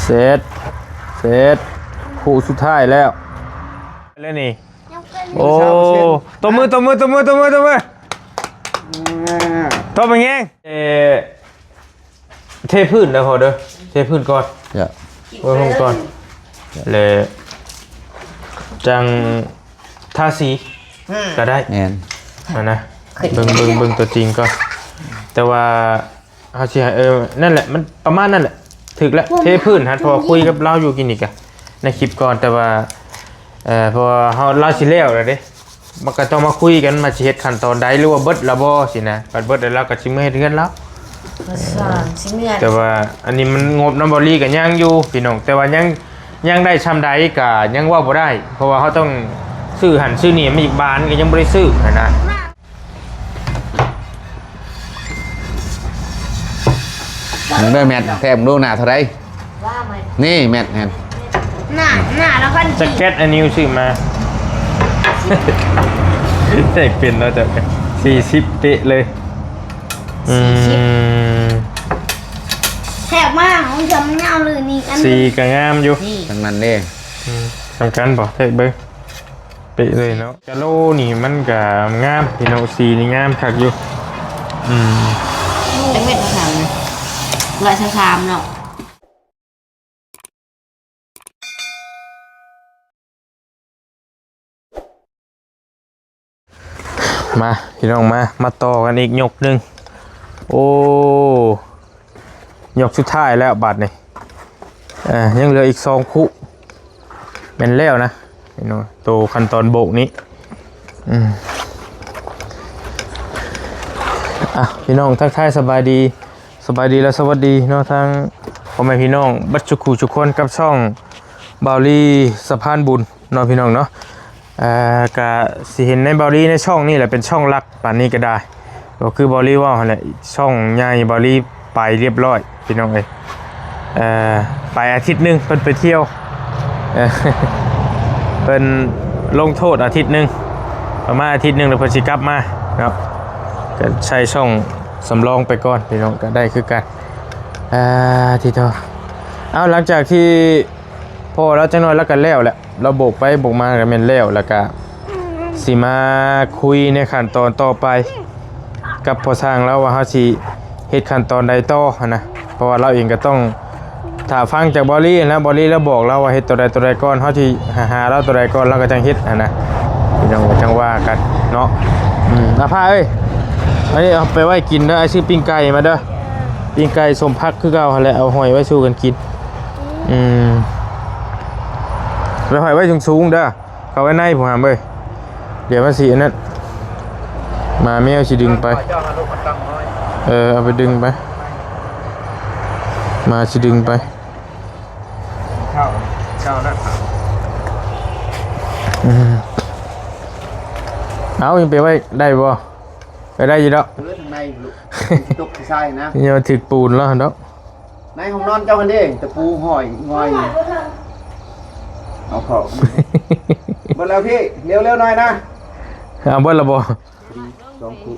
ເສັດ ເສັດ ຄູ່ສຸດທ້າຍແລ້ວ ແລ້ວນີ້. ໂອ້ ຕົບມື ຕົບມື ຕົບມື ຕົບມື ຕົບມື ຕົບແຮງ. ເອີ ເທພື້ນເດີພໍ່ເດີ ເທພື້ນກ່ອນ ໂອ້ຍ ໂຮມກ່ອນ ແລ້ວຈັ່ງທາສີກໍໄດ້ ແມ່ນ ຫັ້ນນະ. ເບິ່ງ ເບິ່ງ ເບິ່ງຕົວຈິງກ່ອນ ແຕ່ວ່າ ເຮົາຊິໃຫ້ ເອີ ນັ້ນແຫຼະ ມັນປະມານນັ້ນແຫຼະ ຖືກແລ້ວ. ເທພື້ນຫັ້ນ ເພາະວ່າຄຸຍກັບລາວຢູ່ກິນນີ້ກະໃນຄລິບກ່ອນ ແຕ່ວ່າ ເອີ ເພາະວ່າເຮົາ ລາວຊິແລ້ວແລ້ວເດ້ ມັນກະຕ້ອງມາຄຸຍກັນ ວ່າຊິເຮັດຂັ້ນຕອນໃດ ຫຼືວ່າເບິດແລ້ວບໍ່ຊີ້ນະ. ຄັນເບິດແລ້ວ ລາວກະຊິເມືອເຮັດເຮືອນລາວ ແຕ່ວ່າອັນນີ້ມັນງົບນຳເບົາລີກະຍັງຢູ່ພີ່ນ້ອງ ແຕ່ວ່າຍັງ ຍັງໄດ້ຊ່ຳໃດກະຍັງເວົ້າບໍ່ໄດ້ ເພາະວ່າເຮົາຕ້ອງຊື້ຫັ້ນຊື້ນີ້ ມີກບານກະຍັງບໍ່ໄດ້ຊື້ຫັ້ນນະ. ເບິ່ງເດີແມັດ ແທກເບິ່ງດູໜ້າເທົ່າໃດ? ນີ້ແມັດຫັ້ນ ໜ້າ ໜ້າລະພັນ ແຈັກເກັດອັນນິວຊື້ມາ ແທກເປັນເນາະເຈົ້າ ສີ່ສິບເປະເລີຍ. ອືມ ສີ່ສິບ ແທກມາ ຂອງເຈົ້າມັນຍາວເລີຍນີ້ ອັນ ສີກະງາມຢູ່ ນີ້ ທັງນັ້ນເດ້. ອືມ ສຳຄັນບໍ່ ແທກເບິ່ງ ເປະເລີຍເນາະ. ກະໂລນີ້ມັນກະງາມພີ່ນ້ອງ ສີນີ້ງາມຄັກຢູ່. ອືມ ນີ້ຈັກເມັດເນາະ ສາມ ຮ້ອຍຊາວສາມເນາະ. ມາພີ່ນ້ອງ ມາ ມາຕໍ່ກັນອີກຍົກໜຶ່ງ. ໂອ້ ຍົກສຸດທ້າຍແລ້ວບາດນີ້ ເອີ ຍັງເຫຼືອອີກສອງຄູ່ ແມ່ນແລ້ວນະ ໂຕຂັ້ນຕອນໂບກນີ້. ອືມ ອ່ະ ພີ່ນ້ອງ ທັກທາຍສະບາຍດີ ສະບາຍດີ ແລະ ສະຫວັດດີເນາະ ທາງພໍ່ແມ່ພີ່ນ້ອງເບິດສູ່ຄູ່ສູ່ຄົນ ກັບຊ່ອງບ່າວລີສະພານບຸນເນາະ ພີ່ນ້ອງເນາະ. ເອີ ກະຊິເຫັນໃນບ່າວລີໃນຊ່ອງນີ້ແຫຼະ ເປັນຊ່ອງຫຼັກ ປານນີ້ກະໄດ້ ກໍຄືບ່າວລີເວົ້າຫັ້ນແຫຼະ ຊ່ອງໃຫຍ່ບ່າວລີໄປລຽບລ້ອຍພີ່ນ້ອງເອີຍ. ເອີ ໄປອາທິດໜຶ່ງ ເພິ່ນໄປທ່ຽວ ເອີ ເພິ່ນລົງໂທດອາທິດໜຶ່ງ ປະມານອາທິດໜຶ່ງ ແລ້ວເພິ່ນຊິກັບມາເນາະ ກະໃຊ້ຊ່ອງສຳລອງໄປກ່ອນພີ່ນ້ອງ ກະໄດ້ຄືກັນ. ອາ ທີ່ເທາະ ເອົາ ຫຼັງຈາກທີ່ ພໍລາວຈັກໜ້ອຍລາວກະແລ້ວແຫຼະ ລາວໂບກໄປໂບກມາກະແມ່ນແລ້ວ ລະກະຊິມາຄຸຍໃນຂັ້ນຕອນຕໍ່ໄປກັບພໍ່ຊ່າງລາວວ່າເຮົາຊິເຮັດຂັ້ນຕອນໃດຕໍ່ຫັ້ນນະ ເພາະວ່າລາວເອງກະຕ້ອງຖ້າຟັງຈາກບ່າວລີຫັ້ນນະ ບ່າວລີລາວບອກລາວວ່າເຮັດໂຕໃດໂຕໃດກ່ອນ ເຮົາຊິຫາ ຫາລາວໂຕໃດກ່ອນ ລາວກະຈັ່ງເຮັດຫັ້ນນະ ຈັ່ງ ຈັ່ງວ່າກັນເນາະ. ອືມ ອາ ພາເອີຍ ອັນນີ້ເອົາໄປໄວ້ກິນເດີ ອ້າຍຊື້ປີ້ງໄກ່ມາເດີ ປີ້ງໄກ່ສົ້ມຜັກຄືເກົ່າຫັ້ນແຫຼະ ເອົາຫອຍໄວ້ສູ່ກັນກິນ. ອືມ ໄປຫ້ອຍໄວ້ສູງໆເດີ ເຂົ້າໄວ້ໃນຜູ້ຫາມເອີຍ ດຽວມັນຊິອັນນັ້ນ ໝາແມວຊິດຶງໄປ. ເອີ ເອົາໄປດຶງໄປ ໝາຊິດຶງໄປ. ເຈົ້າ ເຈົ້ານະ ອືມ ເອົາ ຍັງໄປໄວ້ໄດ້ບໍ່? ໄປໄດ້ຢູ່ດອກ ເອີ ທາງໃນລູກ ຕົກທີ່ຊາຍນະ ຢ່າຖືກປູນລະດອກ. ໃນຫ້ອງນອນເຈົ້າຫັ້ນເດ້ ຕະປູຫ້ອຍງອຍ ເອົາເຂົ້າ ເບິດແລ້ວພີ່ ເລັວໆໜ້ອຍນະ. ເອົາເບິດແລ້ວບໍ່? ສອງຄູ່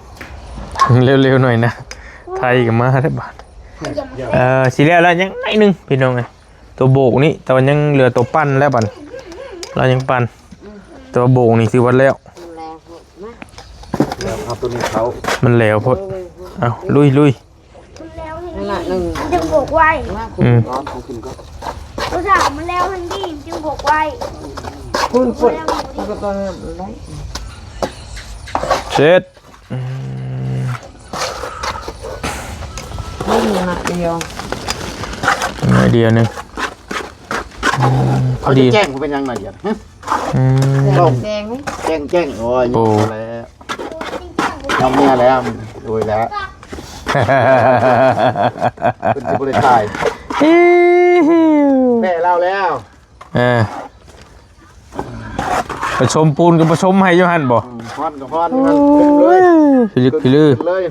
ເລັວໆໜ້ອຍນະ ໄທກະມາແລ້ວບາດ. ເອີ ຊິແລ້ວລະ ຍັງໜ້ອຍໜຶ່ງພີ່ນ້ອງເອີຍ ໂຕໂບກນີ້ ແຕ່ວ່າຍັງເຫຼືອໂຕປັ່ນແລ້ວບັດ ລາວຍັງປັ່ນ ແຕ່ວ່າໂບກນີ້ຖືວ່າແລ້ວ ມັນແລ້ວໂພດນະ ແລ້ວເອົາໂຕນີ້ເຂົ້າ ມັນແລ້ວໂພດ. ເອົາ ລຸຍໆ ມັນແລ້ວແຮງດີ ມັນຈຶ່ງໂບກໄວ ອືມ ຜູ້ສາວ ມັນແລ້ວແຮງດີ ມັນຈຶ່ງໂບກໄວ ພຸ້ນ ພຸ້ນ ເອົາໄປຕອນນັ້ນໄດ້ ເສັດ. ອືມ ນີ້ໜ້ອຍດຽວ ໜ້ອຍດຽວໜຶ່ງ ອືມ ພໍດີ ເອົາແຈ້ງ ເປັນຫຍັງໜ້ອຍດຽວ ອືມ ແຈ້ງ ແຈ້ງ ໂອ້ຍ ໂອ້ ແລ້ວ ນ້ອງເມຍແລ້ວ ໂອ້ຍ ແລ້ວ ເພິ່ນຊິບໍ່ໄດ້ຖ່າຍ ແມ່ລາວແລ້ວ ເອີ ປະສົມປູນກະປະສົມໃຫ້ຢູ່ຫັ້ນບໍ່? ອືມ ຮ້ອນກະຮ້ອນຢູ່ຫັ້ນ ໂອ້ຍ ເລີຍ ພິລຶກພິລື ເລີຍ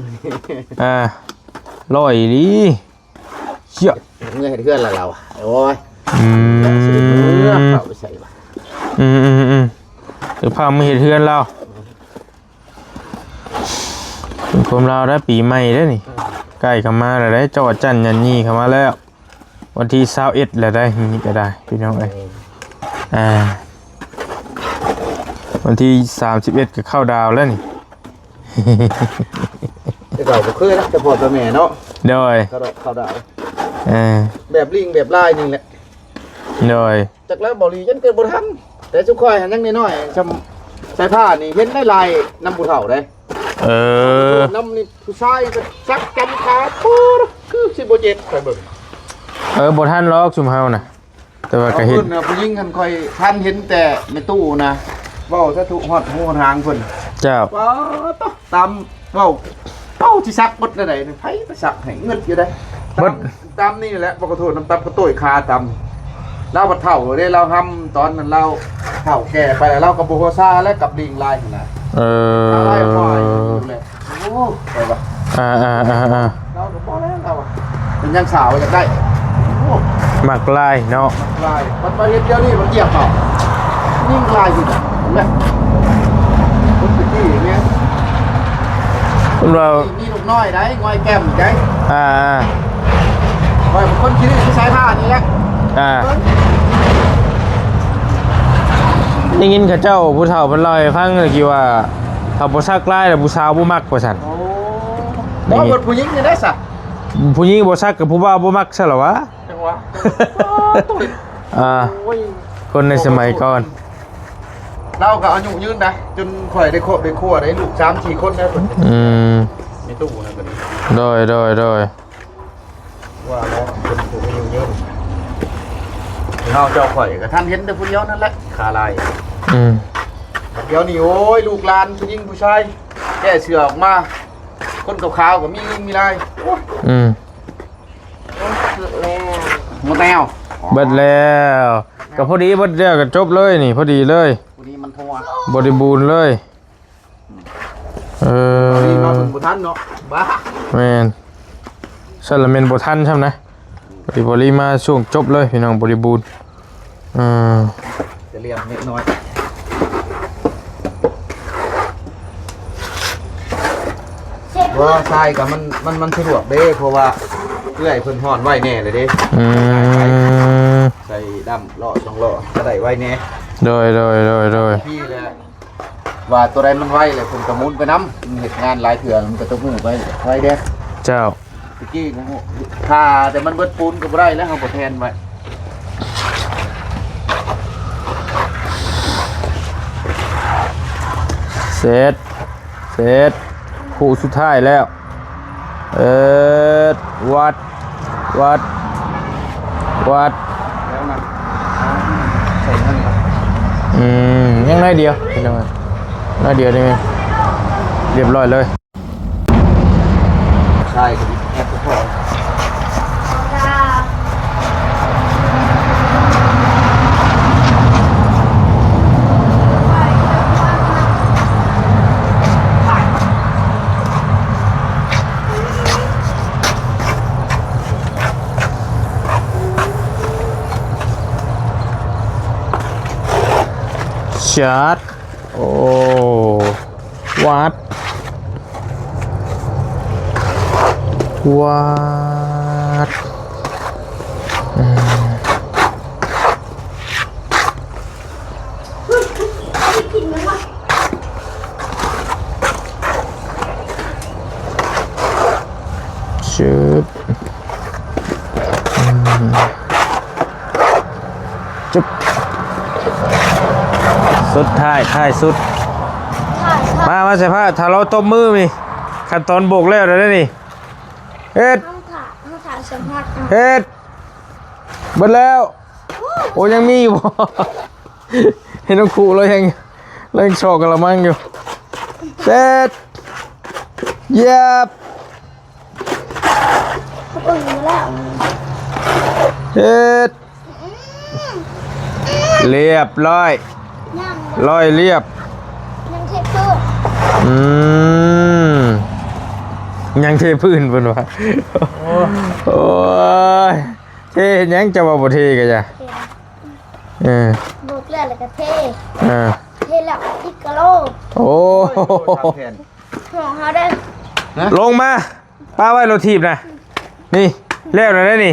ອ່າ ຮ້ອນອີ່ຫຼີ ເຊຍ ເມືອເຮັດເຮືອນລະລາວ ໂອ້ຍ ອືມ ເມືອເຂົ້າໄປໃສ່ວະ ອືມໆໆ ຄືພາເມືອເຮັດເຮືອນລາວ ເປັນຄົນລາວໄດ້ ປີໃໝ່ເດ້ນີ້ ໃກ້ເຂົ້າມາແລ້ວເດ້ ເຈົ້າອາຈັນຍັນຍີ່ເຂົ້າມາແລ້ວ. ວັນທີຊາວເອັດແລ້ວໄດ໋ ນີ້ກໍໄດ້ພີ່ນ້ອງເອີຍ. ເອີ ອ່າ ວັນທີສາມສິບເອັດກໍເຂົ້າດາວແລ້ວນີ້. ແຕ່ເກົ່າບໍ່ເຄີຍນະ ແຕ່ພໍ່ແຕ່ແມ່ເນາະ. ໂດຍ ເຂົ້າດາວ ເຂົ້າດາວ. ເອີ ແບບລິງແບບລາຍນີ້ແຫຼະ. ໂດຍ ຈັກແລ້ວບໍ່ລີຍັງເກີດບໍ່ທັນ ແຕ່ຊຸມຂ້ອຍຫັ້ນຍັງນ້ອຍໆ ຊ່ຳສາຍຟ້ານີ້ເຫັນຫຼາຍໆນຳຜູ້ເຖົ້າເດ້. ເອີ ນຳນີ້ຜູ້ຊາຍກໍສັກຈຳຂາ ໂອ້ ຄືຊິບໍ່ເຈັບ ຂ້ອຍເບິ່ງ. ເອີ ບໍ່ທັນຫຼອກຊຸມເຮົານະ ແຕ່ວ່າກໍເຫັນ ເພິ່ນນະ ຜູ້ຍິງຫັ້ນຂ້ອຍທັນເຫັນແຕ່ແມ່ຕູ້ນະ ເວົ້າສາທຸຮອດຫູຮອດຫາງເພິ່ນ. ເຈົ້າ ປາດໂທ້ ຕາມເວົ້າ ເວົ້າຊິສັກເບິດແນວໃດ ໃຜໄປສັກໃຫ້ ງຶດຢູ່ໃດ໋. ເບິດ ຕາມ ຕາມນີ້ແຫຼະ ບໍ່ຂໍໂທດນຳຕັບກະໂຕ້ຍຄາຕຳ. ລາວບັດເຖົ້າເດ້ ລາວຮຳຕອນນັ້ນ ລາວເຖົ້າແກ່ໄປແລ້ວ ລາວກໍບໍ່ຫົວຊາແລ້ວ ກັບລິງລາຍຫັ້ນນະ. ເອີ ລາຍຄວາຍຢູ່ແຫຼະ. ໂອ້ ໄປວະ ອ່າໆໆໆ ລາວກໍບໍ່ແລ້ວ ລາວເປັນຫຍັງສາວຢາກໄດ້. ໂອ້ ມັກລາຍເນາະ ມັກລາຍ. ມັນມາເຮັດດຽວນີ້ມັນຢຽບເອົາ ຍິງລາຍຢູ່ແຫຼະ. ຄົນຕະກີ້ນີ້ ເພິ່ນວ່າ ມີລູກນ້ອຍໄດ໋ ງອຍແກ້ມໄດ໋. ອ່າໆ ຂ້ອຍເປັນຄົນຂີ້ດື້ ສາຍຟ້ານີ້ແຫຼະ. ອ່າ ໄດ້ຍິນເຂົາເຈົ້າຜູ້ເຖົ້າເພິ່ນເລົ່າໃຫ້ຟັງ ທີ່ວ່າ ຖ້າບໍ່ສັກລາຍແລ້ວຜູ້ສາວບໍ່ມັກວ່າຊັ້ນ. ໂອ້ ນີ້ ບໍ່ ເພິ່ນຜູ້ຍິງນີ້ໄດ້ສະ ຜູ້ຍິງບໍ່ສັກກັບຜູ້ບ່າວບໍ່ມັກຊັ້ນລະຫວາ. ຈັ່ງຫວະ ອ່າ ໂອ້ຍ ຄົນໃນສະໄໝກ່ອນ ລາວກໍອາຍຸຍືນນະ ຈົນຂ້ອຍໄດ້ຄອບໄດ້ຄົວໄດ້ລູກສາມສີ່ຄົນແລ້ວ. ອືມ ມີຕູ້ນະ ໂດຍ ໂດຍ ໂດຍ ວ່າແລ້ວເປັນຜູ້ອາຍຸຍືນ. ເຮົາເຈົ້າຂ້ອຍກໍທັນເຫັນແຕ່ຜູ້ດຽວນັ້ນແຫຼະ ຂາລາຍ. ອືມ ດຽວນີ້ ໂອ້ຍ ລູກຫຼານຜູ້ຍິງຜູ້ຊາຍ ແກ້ເສື້ອອອກມາ ຄົນຂາວໆກໍມີ ມີລາຍ. ໂອ້ຍ ອືມ ໝົດແລ້ວ ເບິດແລ້ວ ກໍພໍດີເບິດແລ້ວ ກໍຈົບເລີຍນີ້ ພໍດີເລີຍ ຜູ້ນີ້ມັນທົ່ວ ບໍລິບູນເລີຍ. ເອີ ພໍດີມາເບິ່ງບໍ່ທັນເນາະ ບ້າ ແມ່ນ ຊັ້ນລະແມ່ນບໍ່ທັນຊ້ຳນະ. ພໍດີ ພໍດີມາຊ່ວງຈົບເລີຍພີ່ນ້ອງ ບໍລິບູນ. ເອີ ຈະລຽມເລັກນ້ອຍ ບໍ່ ຊາຍກໍມັນ ມັນ ມັນສະດວກເດ້ ເພາະວ່າເອື້ອຍເພິ່ນຮ້ອນໄວ້ແດ່ເລີຍເດ້. ອືມ ໃສ່ດຳລໍ້ສອງລໍ້ກໍໄດ້ໄວແດ່. ໂດຍ ໂດຍ ໂດຍ ໂດຍ ທີ່ແຫຼະ ວ່າຕົວໃດມັນໄວແລ້ວເພິ່ນກໍໝູນໄປນຳ ມັນເຮັດງານຫຼາຍເທື່ອມັນກໍຕ້ອງຮູ້ໄວ ໄວແດ່. ເຈົ້າ ຕະກີ້ກໍຮູ້ ຖ້າແຕ່ມັນເບິດປູນກໍບໍ່ໄດ້ແລ້ວ ເຮົາກໍແທນໄວ້. ເສັດ ເສັດ ຄູ່ສຸດທ້າຍແລ້ວ. ເອີ ວັດ ວັດ ວັດ ແລ້ວນະ ໃສ່ເງິນກ່ອນ. ອືມ ຍັງໜ້ອຍດຽວ ພີ່ນ້ອງ ໜ້ອຍດຽວນີ້ ຮຽບຮ້ອຍເລີຍ. ໃຊ່ ແອັບເປິ້ນ. ຈັດ ໂອ້ ວັດ ວັດ ອືມ ຊຶບ ອືມ ຈຶບ ສຸດທ້າຍ ທ້າຍສຸດ ມາ ມາໃສ່ຜ້າ ຖ້າລາວຕົບມືນີ້ ຂັ້ນຕອນໂບກແລ້ວໄດ໋ນີ້ ເຮັດ ເຮົາຖ້າ ເຮົາຖ້າສຳພາດ ເຮັດ ເບິດແລ້ວ ໂອ້ ໂອ້ ຍັງມີຢູ່ບໍ່? ເຫັນນ້ອງຄຸລາວຍັງ ລາວຍັງຊອກກະລະມັງຢູ່ ເສັດ ຢຽບ ເຮັດ ລຽບຮ້ອຍ ຍັງ ຮ້ອຍລຽບ ຍັງເທພື້ນ ອືມ ຍັງເທພື້ນເພິ່ນວ່າ ໂອ້ຍ ໂອ້ຍ ເທເຮັດຫຍັງ ເຈົ້າວ່າບໍ່ເທກະຢ່າ ເທ ເອີ ໂບກແລ້ວ ແລ້ວກະເທ ເອີ ເທແລ້ວອີກກະໂລ ໂອ້ ໂອ້ຍ ໂອ້ຍ ຂອງເຮົາເດີ ລົງມາ ປະໄວ້ລົດຖີບນະ ນີ້ ແລ້ວແລ້ວໄດ໋ນີ້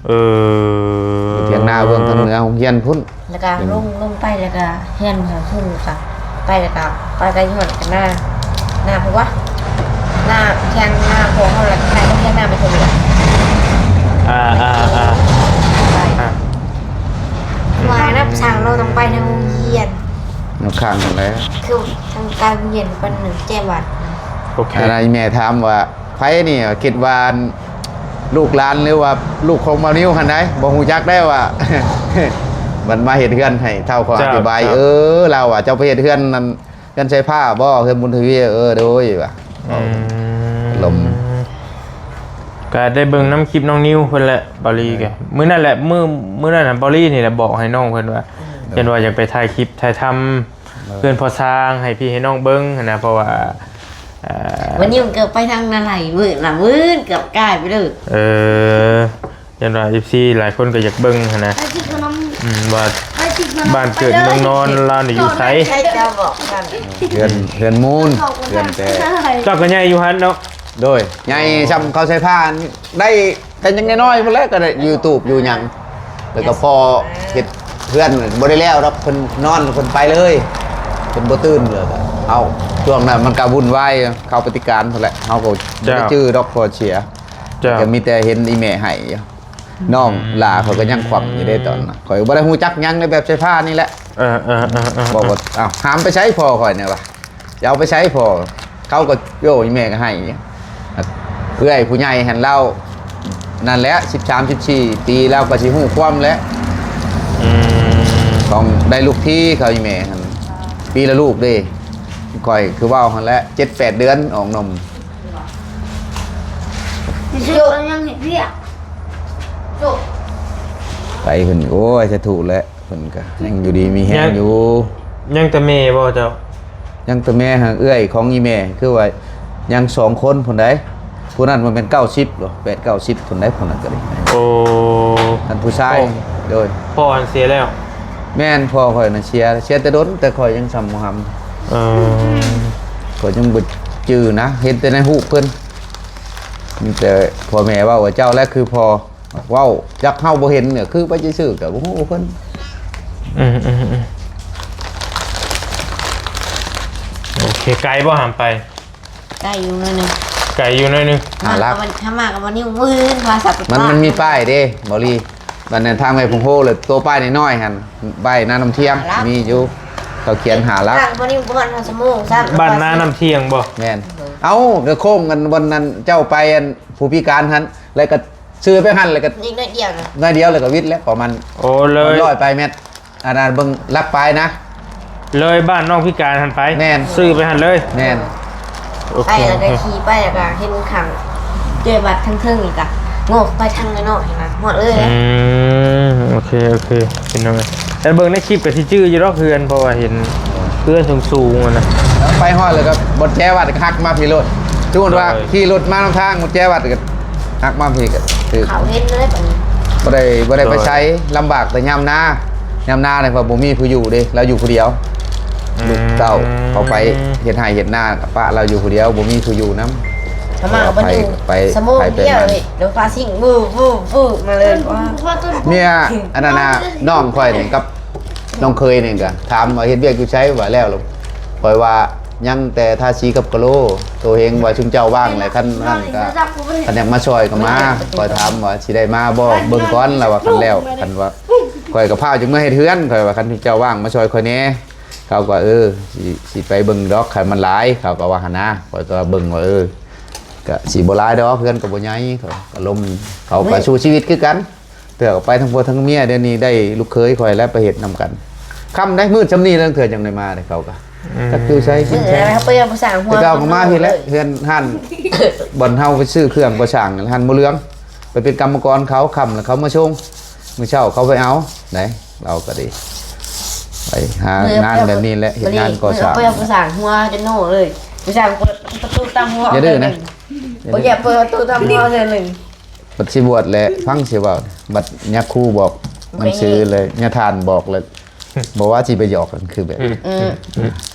ເອີ ຢູ່ຖຽງນາເບື້ອງທາງເໜືອໂຮງຮຽນພຸ້ນ ແລ້ວກໍລົງ ລົງໄປ ແລ້ວກໍຮຽນເມືອພຸ້ນ ແລ້ວກໍໄປ ແລ້ວກໍໄປໄກຮອດກັນນາ ນາຜູ້ວະ ນາທຽງນາພວກເຮົາ ແລ້ວກໍໄປທຽງນາໄປທົ່ວເມືອງ ອ່າ ອ່າ ອ່າ ໄປ ອ່າ ວ່ານຳທາງເຮົາຕ້ອງໄປທາງໂຮງຮຽນ ນຳຂ້າງຫັ້ນແຫຼະ ຄືທາງການໂຮງຮຽນເປັນແຈວັດ ໂອເຄ ອັນນັ້ນແມ່ຖາມວ່າ ໃຜນີ້ ຄິດວ່າລູກຫຼານ ຫຼືວ່າລູກຂອງບ່າວນິວຫັ້ນໃດ ບໍ່ຮູ້ຈັກໄດ້ວ່າ ມັນມາເຮັດເຮືອນໃຫ້ເຖົ້າຂໍອະທິບາຍ ເອີ ລາວວ່າ ເຈົ້າໄປເຮັດເຮືອນນັ້ນ ເຮືອນໃສ່ຜ້າບໍ່ ເຮືອນບຸນທະວີ ເອີ ໂດຍວ່າ ອືມ ລົມ ກໍໄດ້ເບິ່ງນຳຄລິບນ້ອງນິວເພິ່ນແຫຼະ ເບົາລີ ເອີ ກໍ ມື້ນັ້ນແຫຼະ ມື້ ມື້ນັ້ນນະ ເບົາລີນີ້ແຫຼະບອກໃຫ້ນ້ອງເພິ່ນວ່າ ເອີ ເພິ່ນວ່າຢາກໄປຖ່າຍຄລິບຖ່າຍທຳ ເອີ ເຮືອນພໍ່ຊ້າງໃຫ້ພີ່ໃຫ້ນ້ອງເບິ່ງຫັ້ນນະ ເພາະວ່າ ເອີ ວັນນີ້ມັນເກີດໄປທາງນາໄຫຼ ວືດລະວືດ ເກືອບກາຍໄປເລີຍ ເອີ ຢ້ານວ່າເອັຟຊີຫຼາຍຄົນກໍຢາກເບິ່ງຫັ້ນນະ ອືມ ວ່າບ້ານເກີດເມືອງນອນລາວນີ້ຢູ່ໃສ ໃຜເຈົ້າບອກກັນ ເຮືອນ ເຮືອນມູນ ເຮືອນແຕ່ ເຈົ້າກໍໃຫຍ່ຢູ່ຫັ້ນເນາະ ໂດຍ ໃຫຍ່ຊ່ຳເຂົາໃສ່ຜ້າໄດ້ ແຕ່ຍັງນ້ອຍໆພຸ້ນແຫຼະ ກໍໄດ້ຢູ່ຕູບຢູ່ຫຍັງ ແລ້ວກໍພໍເຮັດເຮືອນບໍ່ໄດ້ແລ້ວດອກ ເພິ່ນນອນ ເພິ່ນໄປເລີຍ ເພິ່ນບໍ່ຕື່ນເລີຍ ເອົາ ຊ່ວງນັ້ນມັນກໍວຸ່ນວາຍ ເຂົ້າປະຕິການພຸ້ນແຫຼະ ເຮົາກໍບໍ່ໄດ້ຈື່ດອກ ເພາະເສຍ ເຈົ້າ ກໍມີແຕ່ເຫັນອີ່ແມ່ໃຫ້ ນ້ອງຫຼ້າຂ້ອຍກໍຍັງຂວ້ຳຢູ່ເດ້ຕອນນັ້ນ ຂ້ອຍບໍ່ໄດ້ຮູ້ຈັກຫຍັງໃນແບບໃຊ້ຜ້ານີ້ແຫຼະ ເອີໆໆໆ ບອກວ່າ ອ້າວ ຫາມໄປໃສພໍ່ຂ້ອຍນີ້ວ່າ ຈະເອົາໄປໃສພໍ່ ເຂົາກໍ ໂອ້ຍ ແມ່ກໍໃຫ້ ເອື້ອຍຜູ້ໃຫຍ່ຫັ້ນລາວ ນັ້ນແຫຼະ ສິບສາມ ສິບສີ່ປີ ລາວກໍຊິຮູ້ຄວາມແຫຼະ ອືມ ຕ້ອງໄດ້ລູກທີເຂົາ ອີ່ແມ່ຫັ້ນ ປີລະລູກເດ້ ຂ້ອຍຄືເວົ້າຫັ້ນແຫຼະ ເຈັດແປດເດືອນອອກນົມ ສຸກແລ້ວຍັງເຮັດວຽກ ສຸກ ໄປເພິ່ນ ໂອ້ຍ ສາທຸແຫຼະ ເພິ່ນກໍຍັງຢູ່ດີມີແຮງຢູ່ ຍັງແຕ່ແມ່ບໍ່ເຈົ້າ? ຍັງແຕ່ແມ່ ຫາເອື້ອຍຂອງອີ່ແມ່ ຄືວ່າຍັງສອງຄົນພຸ້ນໃດ໋ ຜູ້ນັ້ນມັນແມ່ນເກົ້າສິບບໍ ແປດເກົ້າສິບພຸ້ນໃດ໋ ຜູ້ນັ້ນກໍໄດ້ ໂອ້ ອັນຜູ້ຊາຍ ໂດຍ ພໍ່ອັນເສຍແລ້ວ ແມ່ນ ພໍ່ຂ້ອຍນະເສຍ ເສຍແຕ່ດົນ ແຕ່ຂ້ອຍຍັງຊ່ຳບໍ່ຫຳ ເອີ ຂ້ອຍຍັງບໍ່ຈື່ນະ ເຫັນແຕ່ໃນຮູບເພິ່ນ ມີແຕ່ພໍ່ແມ່ເວົ້າວ່າ ເຈົ້າແຫຼະຄືພໍ່ ເວົ້າຈັກເຮົາບໍ່ເຫັນ ກໍຄືໄປຊື່ໆ ກໍບໍ່ຮູ້ເພິ່ນ ອືມໆໆ ໂອເຄ ໄກບໍ່ຫາມໄປ? ໄກຢູ່ໜ້ອຍໜຶ່ງ ໄກຢູ່ໜ້ອຍໜຶ່ງ ຫ້າຫຼັກ ຖ້າມາກໍບໍ່ນິ້ວວືນ ພາສັບ ມັນ ມັນມີປ້າຍເດ້ ເບົາລີ ບັດນັ້ນທາງໄປພົງໂຮ ແລ້ວໂຕປ້າຍນ້ອຍໆຫັ້ນ ໄປນານ້ຳທຽງ ມີຢູ່ ເຂົາຂຽນຫ້າຫຼັກ ທາງບໍ່ນິ້ວບໍ່ຮອດຫ້າຊົ່ວໂມງຊ້ຳ ບ້ານນານ້ຳທຽງບໍ່? ແມ່ນ ເອົ້າ ກໍໂຄ້ງກັນບ່ອນນັ້ນ ເຈົ້າໄປອັນຜູ້ພິການຫັ້ນ ແລ້ວກໍ ຊື່ໄປຫັ້ນ ແລ້ວກໍອີກໜ້ອຍດຽວນະ ໜ້ອຍດຽວແລ້ວກໍວິດແລ້ວ ປະມານ ໂອ້ ເລີຍ ຮ້ອຍປາຍແມັດ ອັນນັ້ນເບິ່ງຫຼັກປາຍນະ ເລີຍບ້ານນ້ອງພິການຫັ້ນໄປ ແມ່ນ ຊື່ໄປຫັ້ນເລີຍ ແມ່ນ ໂອເຄ ໄປແລ້ວກໍຂີ່ໄປ ແລ້ວກໍເຫັນຂ້າງເຈວັດເທິງໆ ນີ້ກໍໂງກໄປທາງນ້ອຍໆ ນະ ຮອດເລີຍ ອືມ ໂອເຄ ໂອເຄ ພີ່ນ້ອງ ແຕ່ເບິ່ງໃນຄລິບກໍຊິຈື່ຢູ່ດອກເຮືອນ ເພາະວ່າເຫັນ ເຮືອນສູງໆ ຫັ້ນນະ ໄປຮອດແລ້ວກໍບໍ່ແຈວັດກໍຫັກມາພີ້ໂລດ ສົມມຸດວ່າ ໂດຍ ຂີ່ລົດມານຳທາງບໍ່ແຈວັດກໍຫັກມາພີ້ກໍຖືກ ເຂົາເຫັນເລີຍບັດນີ້ ບໍ່ໄດ້ ບໍ່ໄດ້ໄປໃສ ໂດຍ ລຳບາກແຕ່ຍາມນາ ຍາມນານີ້ເພາະບໍ່ມີຜູ້ຢູ່ເດ້ ລາວຢູ່ຜູ້ດຽວ ອືມ ລູກເຕົ້າເຂົາໄປເຮັດໄຮ່ເຮັດນາ ປະລາວຢູ່ຜູ້ດຽວ ບໍ່ມີຜູ້ຢູ່ນຳ ເຂົາມາກໍບໍ່ຢູ່ ໄປ ຊົ່ວໂມງດຽວ ໄປໄປມານີ້ ລົດພາຊິງວືບໆໆ ມາເລີຍ ເມຍ ອັນນັ້ນນະ ນ້ອງຂ້ອຍນີ້ກັບ ນ້ອງເຂີຍນີ້ກໍຖາມວ່າເຮັດວຽກຢູ່ໃສ ວ່າແລ້ວ ຂ້ອຍວ່າຍັງແຕ່ທາສີກັບກະໂລ ໂຕເຮງວ່າຊຸມເຈົ້າວ່າງແຫຼະ ຄັນນັ້ນກໍ ຄັນຢາກມາຊ່ອຍກໍມາ ຂ້ອຍຖາມວ່າຊິໄດ້ມາບໍ່ ເບິ່ງກ່ອນ ລາວວ່າ ຄັນແລ້ວ ຄັນວ່າ ຂ້ອຍກໍພາວຈະເມືອເຮັດເຮືອນ ຂ້ອຍວ່າ ຄັນເຈົ້າວ່າງມາຊ່ອຍຂ້ອຍແດ່ ເຂົາກໍ ເອີ ຊິ ຊິໄປເບິ່ງດອກ ຄັນມັນຫຼາຍ ເຂົາກໍວ່າຫັ້ນນະ ຂ້ອຍກໍເບິ່ງວ່າ ເອີ ກໍຊິບໍ່ຫຼາຍດອກ ເຮືອນກໍບໍ່ໃຫຍ່ ເຂົາກໍລົມ ເຂົາກໍ ເອີຍ ສູ້ຊີວິດຄືກັນ ເທື່ອກໍໄປທັງຜົວທັງເມຍ ດຽວນີ້ໄດ້ລູກເຂີຍຂ້ອຍແລ້ວໄປເຮັດນຳກັນ ຄ່ຳໄດ໋ ມືດຊ່ຳນີ້ລາງເທື່ອຈັ່ງໄດ້ມາເດ້ ເຂົາກໍ ອືມ ຈັກຢູ່ໃສກິນໃສ ເອີ ໄປເອົາສາງຫົວ ແຕ່ເກົ່າກໍມາພີ້ແຫຼະ ເຮືອນຮ້ານ ບ່ອນເຮົາໄປຊື້ເຄື່ອງກໍ່ສ້າງ ຮ້ານບໍ່ເຫຼືອງ ໄປເປັນກຳມະກອນເຂົາ ຄ່ຳແລ້ວເຂົາມາສົ່ງ ມື້ເຊົ້າເຂົາໄປເອົາ ໄດ໋ ເຮົາກໍດີ ໄປຫາງານແບບນີ້ແຫຼະ ເຮັດງານກໍ່ສ້າງ ໄປເອົາສາງຫົວຈົນໂນເລີຍ ສາງເປີດປະຕູຕາມຫົວ ຢ່າດື້ນະ ບໍ່ຢາກເປີດປະຕູຕາມຫົວເທື່ອໜຶ່ງ ບັດຊິບວດແຫຼະ ຟັງຊິເວົ້າ ບັດຍາຄູບອກໜັງສືແລ້ວ ຍາທ່ານບອກແລ້ວ ບໍ່ວ່າຊິໄປຫຍອກກັນຄືແບບ ອືມ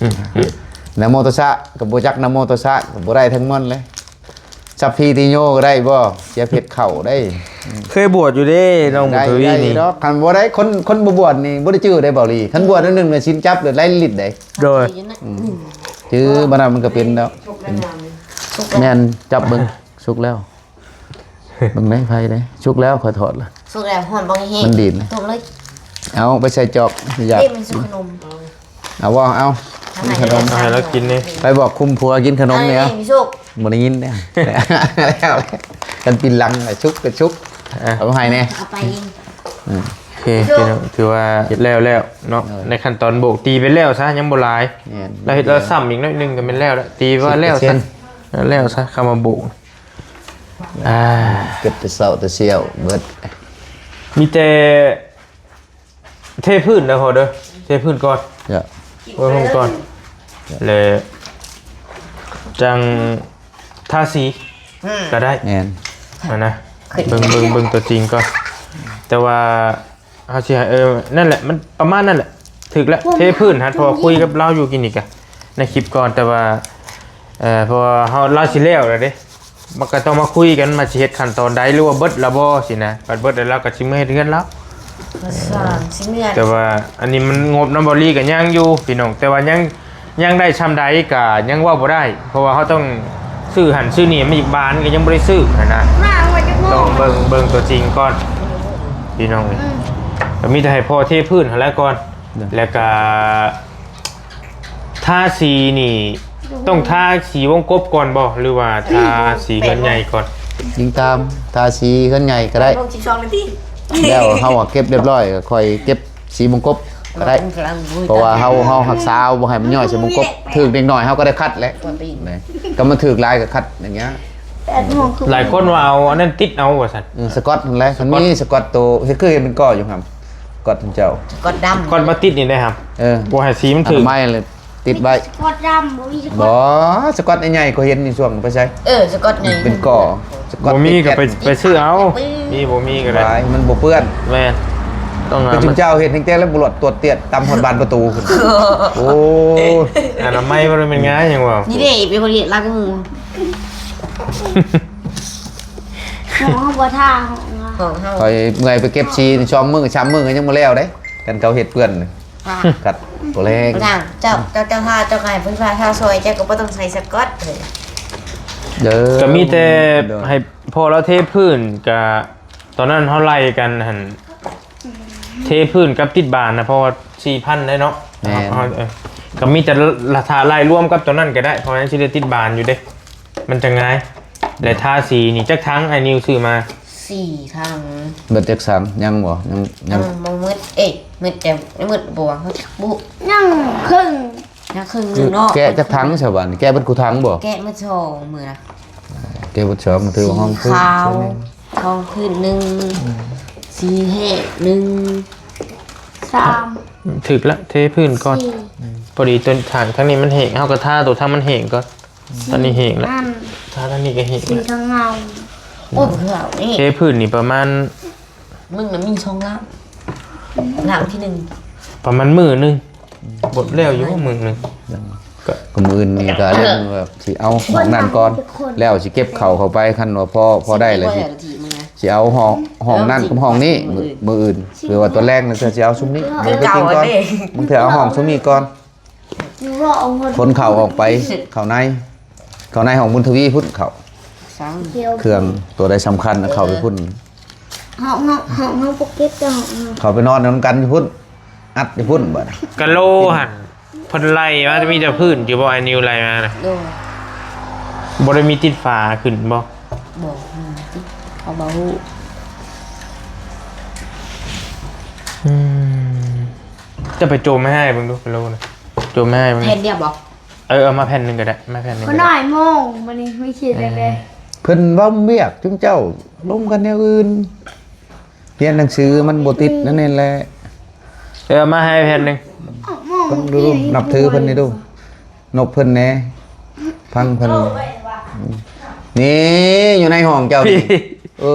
ນະໂມຕັດສະ ກໍບໍ່ຈັກນະໂມຕັດສະ ກໍບໍ່ໄດ້ທັງໝົດເລີຍ ສັບພີຕິໂຍກໍໄດ້ບໍ່? ເສຍເພັດເຂົ້າໄດ້. ເຄີຍບວດຢູ່ເດ້ ນ້ອງບຸນທະວີນີ້. ໄດ້ດອກ ຄັນບໍ່ໄດ້ ຄົນ ຄົນບໍ່ບວດນີ້ບໍ່ໄດ້ຈື່ໄດ້ ເບົາຫຼີ. ຄັນບວດໜ້ອຍໜຶ່ງນະ ສິນຈັບເລີຍ ຫຼາຍລິດໄດ໋. ໂດຍ. ອືມ ຈື່ບັດນັ້ນມັນກໍເປັນແລ້ວ. ແມ່ນ ຈັບເບິ່ງ ສຸກແລ້ວ. ເບິ່ງໄດ້ໄຟເດ້ ສຸກແລ້ວ ຂ້ອຍທອດລະ. ສຸກແລ້ວ ຮ້ອນບັກແຮງ ມັນດີດນະ ຕົ້ມເລີຍ. ເອົາໄປໃສ່ຈອກ ຢາກ ເດ້ ມັນສຸກຂະໜົມ. ເອົາບໍ່? ເອົາ ເອົາ ກິນຂະໜົມ ເອົາໃຫ້ລາວກິນນີ້. ໄປບອກຄຸມຜົວກິນຂະໜົມແດ່. ເອົາ ບໍ່ໄດ້ຍິນເດ້. ຄັນປີນຫຼັງ ສຸກກໍສຸກ. ເອົາໃຫ້ແດ່ ເອົາໄປເອງ. ອືມ ໂອເຄ ພີ່ນ້ອງ ຖືວ່າເຮັດແລ້ວແລ້ວເນາະ. ເອີ ໃນຂັ້ນຕອນໂບກ ຕີໄປແລ້ວຊະ ຍັງບໍ່ຫຼາຍ. ແມ່ນ ລາວເຮັດລາວຊ້ຳອີກໜ້ອຍໜຶ່ງກໍແມ່ນແລ້ວລະ. ຕີວ່າແລ້ວຊະ ແລ້ວຊະ ຄຳວ່າໂບກ. ອ່າ ເກັບແຕ່ເຊົ້າແຕ່ສ່ຽວເບິດ. ມີແຕ່ເທພື້ນເດີພໍ່ເດີ ເທພື້ນກ່ອນ. ໂອ້ຍ ໂຮມກ່ອນ ແລ້ວຈັ່ງທາສີ ອືມ ກໍໄດ້. ແມ່ນ ຫັ້ນນະ ເບິ່ງ ເບິ່ງ ເບິ່ງຕົວຈິງກ່ອນ. ແຕ່ວ່າ ເຮົາຊິໃຫ້ ເອີ ນັ້ນແຫຼະ ມັນປະມານນັ້ນແຫຼະ ຖືກແລ້ວ. ເທພື້ນຫັ້ນ ເພາະວ່າຄຸຍກັບລາວຢູ່ກິນນີ້ກະໃນຄລິບກ່ອນ ແຕ່ວ່າ ເອີ ເພາະວ່າເຮົາ ລາວຊິແລ້ວແລ້ວເດ້ ມັນກໍຕ້ອງມາຄຸຍກັນ ວ່າຊິເຮັດຂັ້ນຕອນໃດ ຫຼືວ່າເບິດແລ້ວບໍ່ຊີ້ນະ. ບັດເບິດແລ້ວ ລາວກໍຊິເມືອເຮັດເຮືອນລາວ. ແຕ່ວ່າອັນນີ້ມັນງົບນຳເບົາຫຼີກໍຍັງຢູ່ພີ່ນ້ອງ ແຕ່ວ່າຍັງ ຍັງໄດ້ຊ່ຳໃດກໍຍັງເວົ້າບໍ່ໄດ້ ເພາະວ່າເຮົາຕ້ອງຊື້ຫັ້ນຊື້ນີ້ມາອີກ ບານກໍຍັງບໍ່ໄດ້ຊື້ຫັ້ນນະ. ຕ້ອງເບິ່ງ ເບິ່ງຕົວຈິງກ່ອນພີ່ນ້ອງເອີຍ. ອືມ ກໍມີແຕ່ໃຫ້ພໍ່ເທພື້ນຫັ້ນແຫຼະກ່ອນ. ແລ້ວກໍທາສີນີ້ຕ້ອງທາສີວົງກົບກ່ອນບໍ່ ຫຼືວ່າທາສີເຮືອນໃຫຍ່ກ່ອນ? ຍິງຕາມ ທາສີເຮືອນໃຫญ่ກໍໄດ້. ສິບສອງນາທີ ແລ້ວເຮົາເກັບຮຽບຮ້ອຍ ກໍຄ່ອຍເກັບສີວົງກົບກໍໄດ້ ເພາະວ່າເຮົາ ເຮົາຮັກສາບໍ່ໃຫ້ມັນຍ້ອຍໃສ່ວົງກົບ. ຖືກເດັກນ້ອຍເຮົາກໍໄດ້ຄັດແຫຼະ ກໍມັນຖືກຫຼາຍກໍຄັດຢ່າງເງຍ. ຫຼາຍຄົນວ່າເອົາອັນນັ້ນຕິດເອົາວ່າຊັ້ນ. ເອີ ສະກອດຫັ້ນແຫຼະ ຄັນມີສະກອດໂຕ ເຮັດຄືເຫັນເປັນກໍຢູ່ຫັ້ນ ສະກອດເຈົ້າ ສະກອດດຳ ສະກອດມາຕິດນີ້ໄດ໋ຫັ້ນ. ເອີ ບໍ່ໃຫ້ສີມັນຖືກ ໄມ້ເລີຍ ຕິດໄວ້ ສະກອດດຳ ບໍ່ມີສະກອດ ບໍ່ ສະກອດໃຫຍ່ໆ ຂ້ອຍເຫັນຢູ່ຊ່ວງໄປໃສ. ເອີ ສະກອດໃຫຍ່ ເປັນກໍ ສະກອດ ບໍ່ມີກໍໄປ ໄປຊື້ເອົາ ມີບໍ່ມີກໍໄດ້ ມັນບໍ່ເປື້ອນ. ແມ່ນ ຕ້ອງຫາ ຄືຈຸມເຈົ້າເຮັດແຮງແຕ່ລະບໍ່ຫຼອດ ຕວດຕຽດ ຕຳຮອດບານປະຕູພຸ້ນ. ໂອ້ຍ ອະນາໄມບໍ່ໄດ້ແມ່ນງ່າຍຫຍັງວ່າ ນີ້ເດ້ ເປັນຄົນເຮັດຫຼາຍກວ່າໝູ່. ຫ້ອງເຮົາບໍ່ທາ ຫ້ອງເຮົາ ຂ້ອຍເມື່ອຍໄປເກັບສີ ສອງມື້ ສາມມື້ ກໍຍັງບໍ່ແລ້ວເດ້ ຄັນເຂົາເຮັດເປື້ອນ. ຄັດບໍ່ແລງ ເຈົ້າ ເຈົ້າ ເຈົ້າ ເຈົ້າ ເຈົ້າກໍໃຫ້ເພິ່ນວ່າ ຖ້າຊ່ອຍເຈົ້າກໍບໍ່ຕ້ອງໃສ່ສະກອດເດີ. ກໍມີແຕ່ໃຫ້ພໍ່ລາວເທພື້ນ ກະຕອນນັ້ນເຮົາໄລ່ກັນຫັ້ນ ເທພື້ນກັບຕິດບານນະ ເພາະວ່າສີ່ພັນໄດ້ເນາະ. ແມ່ນ ເຮົາ ເອີ ກໍມີແຕ່ ລ- ຖ້າໄລ່ລວມກັບຕົວນັ້ນກໍໄດ້ ເພາະມັນຊິໄດ້ຕິດບານຢູ່ເດ້ ມັນຈະງ່າຍ. ແລະ ທາສີນີ້ຈັກຖັງ ອ້າຍນິວຊື້ມາ? ສີ່ຖັງ. ເບິດຈັກຖັງ? ຍັງບໍ່? ຍັງ ຍັງ ຍັງບໍ່ໝົດ. ເອີຍ ໝົດແຕ່ ໝົດບໍ່ວະ? ບໍ່ ຍັງເຄິ່ງ ຍັງເຄິ່ງໜຶ່ງເນາະ. ແກະຈັກຖັງຊະບາດນີ້? ແກະເບິດຄູ່ຖັງບໍ່? ແກະໝົດສອງມື້ນະ. ແກະເບິດສອງ ຖືວ່າຫ້ອງພື້ນ ຂາວ ຫ້ອງພື້ນໜຶ່ງ ອືມ ສີແຫ້ງໜຶ່ງ ສາມ ຖືກລະ ເທພື້ນກ່ອນ. ພໍດີຕົວທາງທາງນີ້ມັນແຫ້ງ ເຮົາກໍທາຕົວທາງມັນແຫ້ງກ່ອນ. ອັນນີ້ແຫ້ງແລ້ວ ທາງນີ້ກໍແຫ້ງ ສີທາງເງົາ. ໂອ້ຍ ເທພື້ນນີ້ປະມານ ມຶງນະມີສອງລ້ານ ລ້ານທີໜຶ່ງ ປະມານມື້ໜຶ່ງ ບົດແລ້ວຢູ່ມື້ໜຶ່ງ. ກໍ ກໍມື້ອື່ນນີ້ກໍເລື່ອງແບບຊິເອົາຫ້ອງນັ້ນກ່ອນ ແລ້ວຊິເກັບເຂົ້າເຂົ້າໄປ ຄັນວ່າພໍ ພໍໄດ້ແລ້ວຊິ ຊິເອົາຫ້ອງ ຫ້ອງນັ້ນກັບຫ້ອງນີ້ ມື້ ມື້ອື່ນ ຫຼືວ່າຕອນແລງນັ້ນ ຊິເອົາຊຸມນີ້ ມື້ໄປກິນກ່ອນ ບາງເທື່ອເອົາຫ້ອງຊຸມນີ້ກ່ອນ. ຂົນເຂົ້າອອກໄປ ເຂົ້າໃນ ເຂົ້າໃນຫ້ອງບຸນທະວີພຸ້ນ ເຂົ້າ ເຄື່ອງຕົວໃດສຳຄັນເຂົ້າໄປພຸ້ນ. ຫ້ອງເຮົາ ຫ້ອງເຮົາບໍ່ເກັບແຕ່ຫ້ອງເຮົາ ເຂົ້າໄປນອນນຳກັນຢູ່ພຸ້ນ ອັດຢູ່ພຸ້ນ. ບາດນີ້ກະໂລຫັ້ນ ເພິ່ນໄລ່ມາ ຈະມີແຕ່ພື້ນຢູ່ບໍ່? ອ້າຍນິວໄລ່ມານະ ໂດຍ ບໍ່ໄດ້ມີຕິດຝາຂຶ້ນບໍ່? ບໍ່ ອືມ ເຮົາບໍ່ຮູ້. ອືມ ຈະໄປໂຈມໃຫ້ອ້າຍເບິ່ງດູ ກະໂລນະ ໂຈມໃຫ້ອ້າຍເບິ່ງ ແຜ່ນດຽວບໍ່? ເອີ ເອົາມາແຜ່ນໜຶ່ງກໍໄດ້ ມາແຜ່ນໜຶ່ງກໍໄດ້. ໜ້ອຍໂມງ ມື້ນີ້ມີຊິເຮັດຈັ່ງໃດ? ເອີ ເພິ່ນເວົ້າວຽກຈຸມເຈົ້າ ລົມກັນແນວອື່ນ ຮຽນໜັງສືມັນບໍ່ຕິດນັ້ນແຫຼະ. ເອີ ເອົາມາໃຫ້ແຜ່ນໜຶ່ງ ເບິ່ງດູ ນັບຖືເພິ່ນນີ້ດູ ນົບເພິ່ນແດ່ ຟັງເພິ່ນ ນີ້ຢູ່ໃນຫ້ອງເຈົ້ານີ້. ເອີ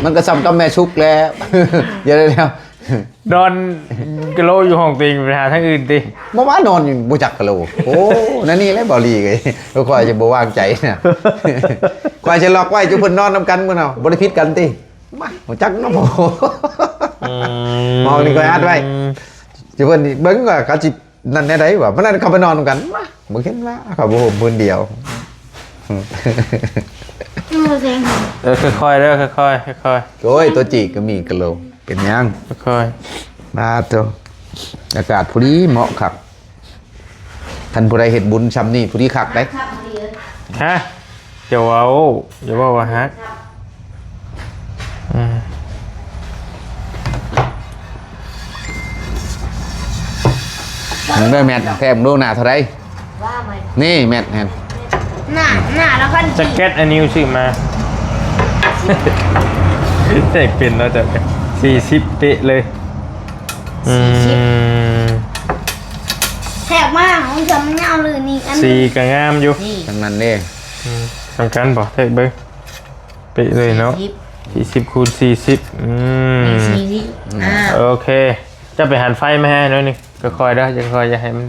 ມັນກໍສ່ຳກັບແມ່ສຸກແຫຼະ ດຽວ ນອນກະໂລຢູ່ຫ້ອງຕົວເອງ ໄປຫາທາງອື່ນຕິ? ບໍ່ວ່ານອນຢູ່ ບໍ່ຈັກກະໂລ. ໂອ້ ນັ້ນນີ້ແຫຼະເບົາຫຼີເອີຍ ຂ້ອຍຈະບໍ່ວາງໃຈນະ. ຂ້ອຍຈະລັອກໄວ້ ຈຸເພິ່ນນອນນຳກັນມື້ນະ ບໍ່ໄດ້ຜິດກັນຕິ? ມາ ບໍ່ຈັກນຳ. ອືມ ມອງນີ້ຂ້ອຍອັດໄວ້ ຈຸເພິ່ນເບິ່ງວ່າເຂົາຊິ ນັ້ນແນວໃດວະ? ມັນນັ້ນເຂົາໄປນອນນຳກັນ ມາ ບໍ່ເຫັນວ່າເຂົາຜ້າຫົ່ມພື້ນດຽວ. ເອີ ເສັງ ເອີ ຄ່ອຍໆເດີ ຄ່ອຍໆ ຄ່ອຍໆ. ໂອ້ຍ ຕົວຈີກກໍມີກະໂຫຼ ເປັນຫຍັງ? ຄ່ອຍໆ ມາໂຕ ອາກາດພໍດີເໝາະຄັກ. ຄັນຜູ້ໃດເຮັດບຸນຊ່ຳນີ້ ຜູ້ນີ້ຄັກເດ້. ຮະ? ຢ່າເວົ້າ ຢ່າເວົ້າວ່າຮັກ. ອືມ ເບິ່ງເດີແມັດ ແທກເບິ່ງດູ ໜ້າເທົ່າໃດ? ວ່າມາ ນີ້ແມັດຫັ້ນ ໜ້າ ໜ້າລະພັນ ຈະແກັດອັນນິວຊື້ມາ ແທກເປັນເນາະ ຈະສີ່ສິບເປະເລີຍ. ອືມ ສີ່ສິບ ແທກມາ ຂອງເຈົ້າມັນຍາວເລີຍນີ້ ອັນ ສີກໍງາມຢູ່ ນີ້ ທາງນັ້ນເດ້. ອືມ ສຳຄັນບໍ່? ແທກເບິ່ງ ເປະເລີຍເນາະ ສີ່ສິບ ສີ່ສິບຄູນສີ່ສິບ. ອືມ ນີ້ສີ່ສິບ ອ່າ ໂອເຄ ເຈົ້າໄປຫັນໄຟມາໃຫ້ໜ້ອຍໜຶ່ງ ຄ່ອຍໆເດີ ຄ່ອຍໆ ຢ່າໃຫ້ມັນ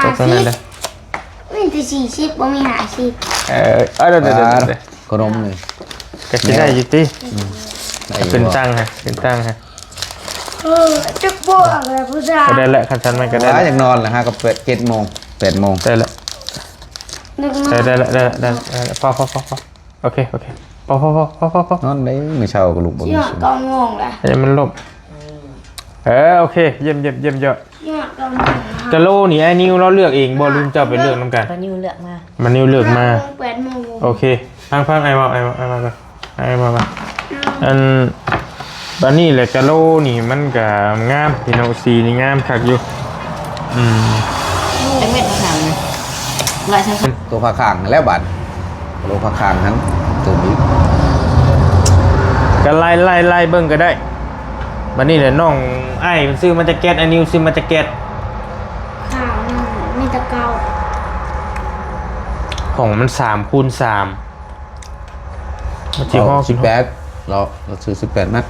ຕົກທາງນັ້ນເດີ. ມີແຕ່ສີ່ສິບ ບໍ່ມີຫ້າສິບ. ເອີ ເອົາ ເດີໆໆ ຂະໜົມນີ້ ກໍຊິໄດ້ຢູ່ຕິ? ອືມ ຂຶ້ນຕັ້ງຮະ ຂຶ້ນຕັ້ງຮະ. ເອີ ຈັກບວກແລ້ວຜູ້ຊາຍ ກໍໄດ້ແຫຼະ ຄັນຊັ້ນມັນກໍໄດ້ ວ່າຢາກນອນແລ້ວ ຫາກໍເຈັດໂມງ ແປດໂມງ ໄດ້ແຫຼະ ໄດ້ແລ້ວ ໄດ້ແລ້ວ ພໍໆໆ. ໂອເຄ ໂອເຄ ພໍໆໆ ນອນໄດ້ ມື້ເຊົ້າກໍລຸກບໍ່ມີ ຊິຮອດເກົ້າໂມງແລ້ວ ໃຫ້ມັນລົບ. ເອີ ໂອເຄ ຢ້ຽມໆ ຢ້ຽມຍອດ. ຊິຮອດເກົ້າໂມງ ກະໂລນີ້ອ້າຍນິວລາວເລືອກເອງບໍ່ ຫຼືເຈົ້າໄປເລືອກນຳກັນ? ປ້ານິວເລືອກມາ ປ້ານິວເລືອກມາ ຫ້າໂມງ ແປດໂມງ. ໂອເຄ ຟັງໆ ອ້າຍເວົ້າ ອ້າຍເວົ້າ ອ້າຍເວົ້າກ່ອນ ອ້າຍເວົ້າກ່ອນ. ອັນ ບາດນີ້ແຫຼະ ກະໂລນີ້ມັນກະງາມພີ່ນ້ອງ ສີນີ້ງາມຄັກຢູ່. ອືມ ຈັກແມັດຂາວນີ້? ຮ້ອຍຊາວ ໂຕພາຄາງຫັ້ນແຫຼະບາດ ໂຕພາຄາງຫັ້ນ ໂຕນີ້ ກະໄລ່ໆໆເບິ່ງກໍໄດ້. ບາດນີ້ແຫຼະ ນ້ອງອ້າຍເພິ່ນຊື້ມາຈາກແກັດ ອ້າຍນິວຊື້ມາຈາກແກັດ ຂາວນັ້ນມີແຕ່ເກົ່າ ຫ້ອງມັນສາມຄູນສາມ ມັນຊິຮອດ ເອົາ ສິບແປດ ເນາະ ເຮົາຊື້ສິບແປດແມັດ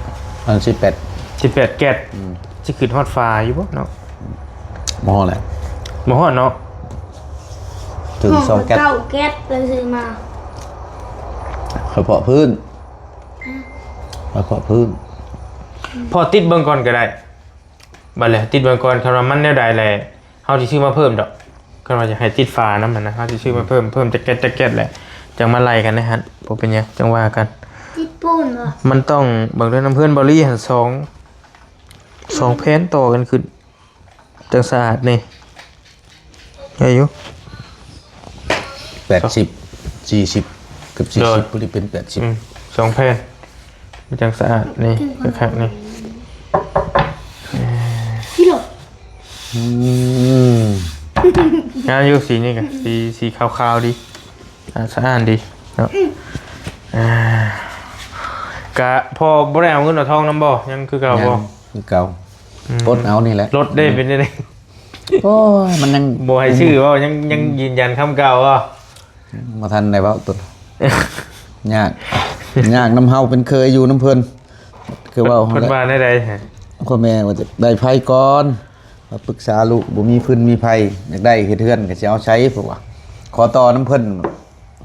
ອັນ ສິບແປດ ສິບແປດແກັດ. ອືມ ຊິຂຶ້ນຮອດຝາຢູ່ບໍ່ເນາະ? ບໍ່ຮອດແຫຼະ ບໍ່ຮອດເນາະ ເຖິງສອງແກັດ ເກົ້າແກັດ ໄປຊື້ມາ ສະເພາະພື້ນ ສະເພາະພື້ນ ພໍຕິດເບິ່ງກ່ອນກໍໄດ້. ບັດແລ້ວຕິດເບິ່ງກ່ອນ ຄັນວ່າມັນແນວໃດແຫຼະ ເຮົາຊິຊື້ມາເພີ່ມດອກ. ຄັນວ່າຢາກໃຫ້ຕິດຝານຳຫັ້ນນະ ເຮົາຊິຊື້ມາເພີ່ມ ເພີ່ມຈັກແກັດຈັກແກັດແຫຼະ ຈັ່ງມາໄລ່ກັນໃນຫັ້ນ ບໍ່ເປັນຫຍັງ ຈັ່ງວ່າກັນ. ຕິດປູນບໍ່? ມັນຕ້ອງເບິ່ງເດີ ນຳເພື່ອນເບົາລີຫັ້ນ ສອງ ສອງແຜ່ນຕໍ່ກັນຂຶ້ນ ຈັ່ງສະອາດນີ້ ໃຫຍ່ຢູ່ ແປດສິບ ສີ່ສິບ ເກືອບສີ່ສິບ ໂດຍ ພໍດີເປັນແປດສິບ. ອືມ ສອງແຜ່ນ ມັນຈັ່ງສະອາດນີ້ ຄັກໆນີ້ ກິໂລ. ອືມ ງາມຢູ່ ສີນີ້ກະ ສີ ສີຂາວໆດີ ອ່າ ສະອາດດີເນາະ. ອ່າ ກະພໍ່ບໍ່ໄດ້ເອົາເງິນເອົາທອງນຳບໍ່? ຍັງຄືເກົ່າບໍ່? ຍັງຄືເກົ່າ ອືມ ອົດເອົານີ້ແຫຼະ. ລົດເດ້ ເປັນຈັ່ງໃດ? ໂອ້ຍ ມັນຍັງ ບໍ່ໃຫ້ຊື້ບໍ່? ຍັງ ຍັງ ອືມ ຢືນຢັນຄຳເກົ່າບໍ່? ບໍ່ທັນໄດ້ເວົ້າຕົນ ຍາກ ຍາກນຳເຮົາເປັນເຄີຍຢູ່ນຳເພິ່ນ ຄືເວົ້າ ເພິ່ນວ່າແນວໃດ? ພໍ່ແມ່ວ່າຈະໄດ້ໄຟກ່ອນ ມາປຶກສາລູກ ບໍ່ມີຟືນມີໄຟ ຢາກໄດ້ເຮັດເຮືອນກໍຊິເອົາໃສ ເພິ່ນວ່າ ຂໍຕໍ່ນຳເພິ່ນ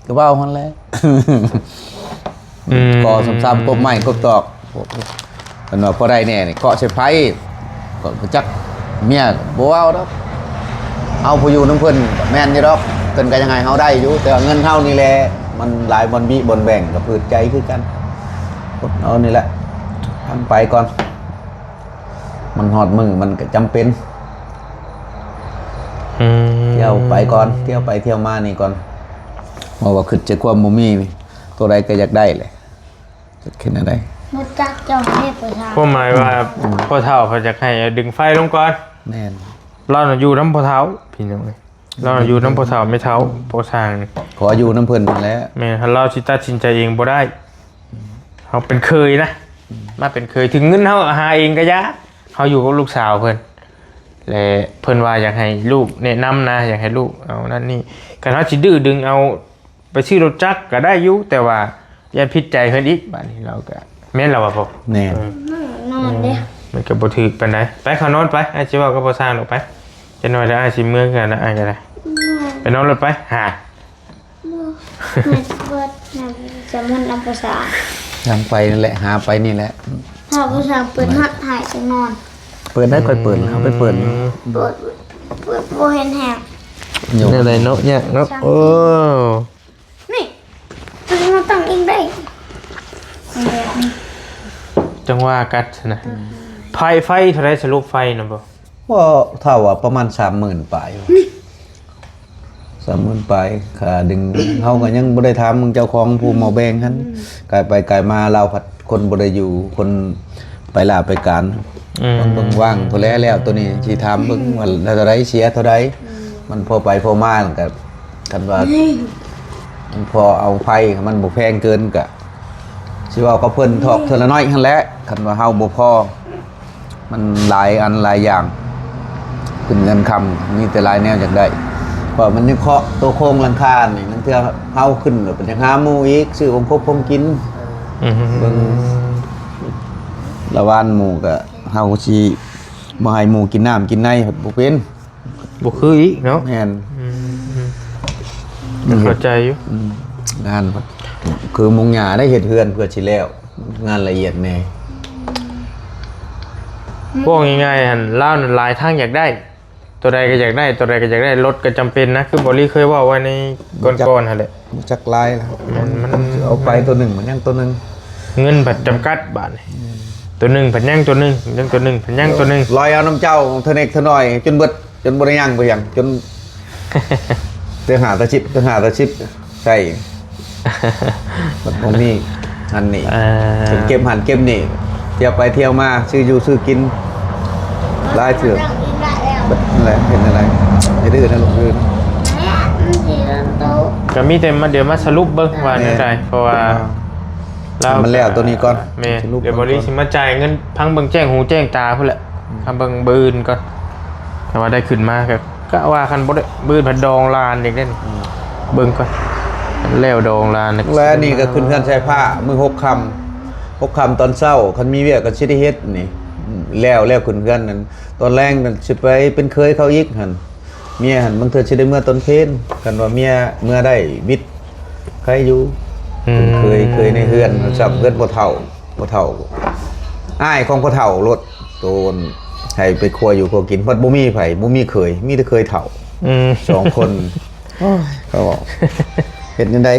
ຄືເວົ້າຫັ້ນແຫຼະ. ອືມ ກໍຊ້ຳໆ ກົບໄມ້ກົບຕອກ ເພິ່ນວ່າພໍໄດ້ແດ່ນີ້ ເກາະໃສ່ໄຟ ກໍບໍ່ຈັກ ເມຍບໍ່ເວົ້າດອກ ເຮົາຜູ້ຢູ່ນຳເພິ່ນແມ່ນຢູ່ດອກ ເພິ່ນກໍຍັງໃຫ້ເຮົາໄດ້ຢູ່ ແຕ່ວ່າເງິນເຮົານີ້ແຫຼະ ມັນຫຼາຍບ່ອນບິບ່ອນແບ່ງ ກໍຜືດໃຈຄືກັນ. ເອົານີ້ແຫຼະ ທຳໄປກ່ອນ ມັນຮອດມື້ມັນກໍຈຳເປັນ. ອືມ ທ່ຽວໄປກ່ອນ ທ່ຽວໄປທ່ຽວມານີ້ກ່ອນ ເພາະວ່າຄິດໃຈຄວາມບໍ່ມີນີ້ ໂຕໃດກໍຢາກໄດ້ແຫຼະ. ຈະເຮັດແນວໃດ? ບໍ່ຈັກເຈົ້າໃຫ້ໄປທາງ ຄວາມໝາຍວ່າ ອືມ ພໍ່ເຖົ້າເພິ່ນຢາກໃຫ້ດຶງໄຟລົງກ່ອນ. ແມ່ນ ລາວນະຢູ່ນຳພໍ່ເຖົ້າ ພີ່ນ້ອງເອີຍ ລາວນະຢູ່ນຳພໍ່ເຖົ້າແມ່ເຖົ້າ ພໍ່ຊ່າງນີ້ ຂໍຢູ່ນຳເພິ່ນຫັ້ນແຫຼະ. ແມ່ນ ລາວຊິຕັດສິນໃຈເອງບໍ່ໄດ້. ເຮົາເປັນເຂີຍນະ ອືມ ມາເປັນເຂີຍ ເຖິງເງິນເຮົາຫາເອງກໍຢ່າ ເຮົາຢູ່ກັບລູກສາວເພິ່ນ ແລະ ເພິ່ນວ່າຢາກໃຫ້ລູກແນະນຳນະ ຢາກໃຫ້ລູກເອົານັ້ນນີ້ ຄັນເຮົາຊິດື້ດຶງເອົາ ໄປຊື້ລົດຈັກກໍໄດ້ຢູ່ ແຕ່ວ່າຢ້ານຜິດໃຈເພິ່ນອີກ ບາດນີ້ລາວກໍ ແມ່ນລະວ່າພໍ່? ແມ່ນ ເອີ ນອນເດ້ ອືມ ມັນກໍບໍ່ຖືກປານໃດ. ໄປເຂົ້ານອນໄປ, ອ້າຍຊິເວົ້າກັບພໍ່ຊ່າງດອກໄປ. ຈັກໜ້ອຍແລ້ວອ້າຍຊິເມືອຄືກັນນະ, ອ້າຍກໍໄດ້. ໄປນອນໂລດໄປ. ຫາ ບໍ່ ແມ່ນເບິດນຳສະມຸນນຳພາສາ. ທາງໄປນັ້ນແຫຼະ, ຫາໄປນີ້ແຫຼະ. ຖ້າພາສາເປີດຮອດໃຫ້ຈັກໜ້ອຍ. ເປີດໄດ້, ຂ້ອຍເປີດ, ເຮົາໄປເປີດ. ເປີດ, ເປີດບໍ່ເຫັນແຮງ. ແນວໃດເນາະ, ຍາກເນາະ. ໂອ້ ນີ້ ຕົວນີ້ມາຕັ້ງເອງໄດ້. ແບບນີ້ ຈັ່ງວ່າກັນຊັ້ນນະ. ໄຟ, ໄຟເທົ່າໃດສະຫຼຸບໄຟນະບໍ່? ວ່າຖ້າວ່າປະມານສາມໝື່ນປາຍ. ນີ້ ສາມໝື່ນປາຍ ຄ່າດຶງ. ເຮົາກໍຍັງບໍ່ໄດ້ຖາມເຈົ້າຂອງຜູ້ມາແບ່ງຫັ້ນ. ກາຍໄປກາຍມາລາວພັດຄົນບໍ່ໄດ້ຢູ່, ຄົນໄປລາໄປການ. ອືມ ເບິ່ງວ່າງພຸ້ນແຫຼະ. ແລ້ວໂຕນີ້ຊິຖາມເບິ່ງວ່າເທົ່າໃດ, ເສຍເທົ່າໃດ. ອືມ ມັນພໍໄປພໍມາ. ກໍຄັນວ່າມັນພໍເອົາໄຟ, ມັນບໍ່ແພງເກີນ, ກໍຊິເວົ້າກັບເພິ່ນຖອກເທື່ອລະໜ້ອຍຫັ້ນແຫຼະ. ຄັນວ່າເຮົາບໍ່ພໍ ມັນຫຼາຍອັນຫຼາຍຢ່າງ, ຂຶ້ນເງິນຄຳ ມີແຕ່ຫຼາຍແນວຢາກໄດ້. ເພາະມັນຍັງເຄາະໂຕໂຄງຫຼັງຄານີ້, ລາງເທື່ອເຮົາຂຶ້ນແລ້ວໄປຫາໝູ່ອີກ, ຊື້ຂອງຄົບຂອງກິນ. ອືມ ເບິ່ງລະຫວ່ານໝູ່, ກໍເຮົາຊິບໍ່ໃຫ້ໝູ່ກິນນ້ຳກິນໃນ ບໍ່ເປັນ. ບໍ່ຄືອີກເນາະ. ແມ່ນ. ອືມ ອືມ ເຂົ້າໃຈຢູ່. ອືມ ງານຄືມຸງຫຍ້າໄດ້ເຮັດເຮືອນເພື່ອຊິແລ້ວ, ງານລະອຽດແດ່. ເວົ້າງ່າຍໆຫັ້ນ, ລາວນັ້ນຫຼາຍທາງຢາກໄດ້, ຕົວໃດກໍຢາກໄດ້, ຕົວໃດກໍຢາກໄດ້. ລົດກໍຈຳເປັນນະ, ຄືບໍ່ລີເຄີຍເວົ້າໄວ້ໃນກ່ອນໆຫັ້ນແຫຼະ. ຮູ້ຈັກຫຼາຍລະ. ແມ່ນ, ມັນ ມັນຊິເອົາໄປຕົວໜຶ່ງ ມັນຍັງຕົວໜຶ່ງ. ເງິນພັດຈຳກັດບາດນີ້. ອືມ ຕົວໜຶ່ງພັດຍັງຕົວໜຶ່ງ, ຍັງຕົວໜຶ່ງພັດຍັງຕົວໜຶ່ງ. ລອຍເອົານຳເຈົ້າເທື່ອເລັກເທື່ອນ້ອຍ ຈົນເບິດ. ຈົນບໍ່ໄດ້ຫຍັງໄປຫຍັງ, ຈົນແຕ່ຫ້າຕາສິບ ແຕ່ຫ້າຕາສິບໃຊ້. ມັນບໍ່ມີອັນນີ້. ເອີ ຈົນເກັບຫັ້ນເກັບນີ້, ທ່ຽວໄປທ່ຽວມາ, ຊື້ຢູ່ຊື້ກິນຫຼາຍເທື່ອ. ເບິດນັ້ນແຫຼະ, ເຮັດແນວໃດ? ເຮັດອື່ນນະລູກອື່ນ. ກໍມີແຕ່ມາ, ດຽວມາສະຫຼຸບເບິ່ງວ່າແນວໃດ. ເພາະວ່າ ລາວ ມັນແລ້ວໂຕນີ້ກ່ອນ. ແມ່ນ. ດຽວບໍລິຊິມາຈ່າຍເງິນພັງເບິ່ງແຈ້ງຫູແຈ້ງຕາພຸ້ນແຫຼະ. ອືມ ຄັນເບິ່ງມື້ອື່ນກ່ອນ. ຖ້າວ່າໄດ້ຂຶ້ນມາກໍ ກະວ່າຄັນບໍ່ໄດ້, ມື້ອື່ນພັດດອງຫຼານອີກເດ້. ອືມ ເບິ່ງກ່ອນ, ແລ້ວດອງຫຼານ. ແລະນີ້ກໍຂຶ້ນເຮືອນໃສ່ຜ້າ ມື້ຫົກຄ່ຳ, ຫົກຄ່ຳຕອນເຊົ້າ, ຄັນມີວຽກກໍຊິໄດ້ເຮັດນີ້. ແລ້ວ, ແລ້ວຂຶ້ນເຮືອນນັ້ນ, ຕອນແລງນັ້ນຊິໄປເປັນເຂີຍເຂົາອີກຫັ້ນ. ເມຍຫັ້ນບາງເທື່ອຊິໄດ້ເມືອຕອນເພນ, ຄັນວ່າເມຍເມືອໄດ້ວິດ ໃຄຢູ່. ອືມ ເຄີຍ, ເຄີຍໃນເຮືອນ, ເຮືອນພໍ່ເຖົ້າ, ພໍ່ເຖົ້າ, ອ້າຍຂອງພໍ່ເຖົ້າໂລດ, ໂຕນໃຫ້ໄປຄົວຢູ່ຄົວກິນ, ພັດບໍ່ມີໃຜ, ບໍ່ມີເຂີຍ, ມີແຕ່ເຂີຍເຖົ້າ. ອືມ ສອງຄົນ. ໂອ້ຍ ເຂົາເວົ້າ ເຮັດແນວໃດ?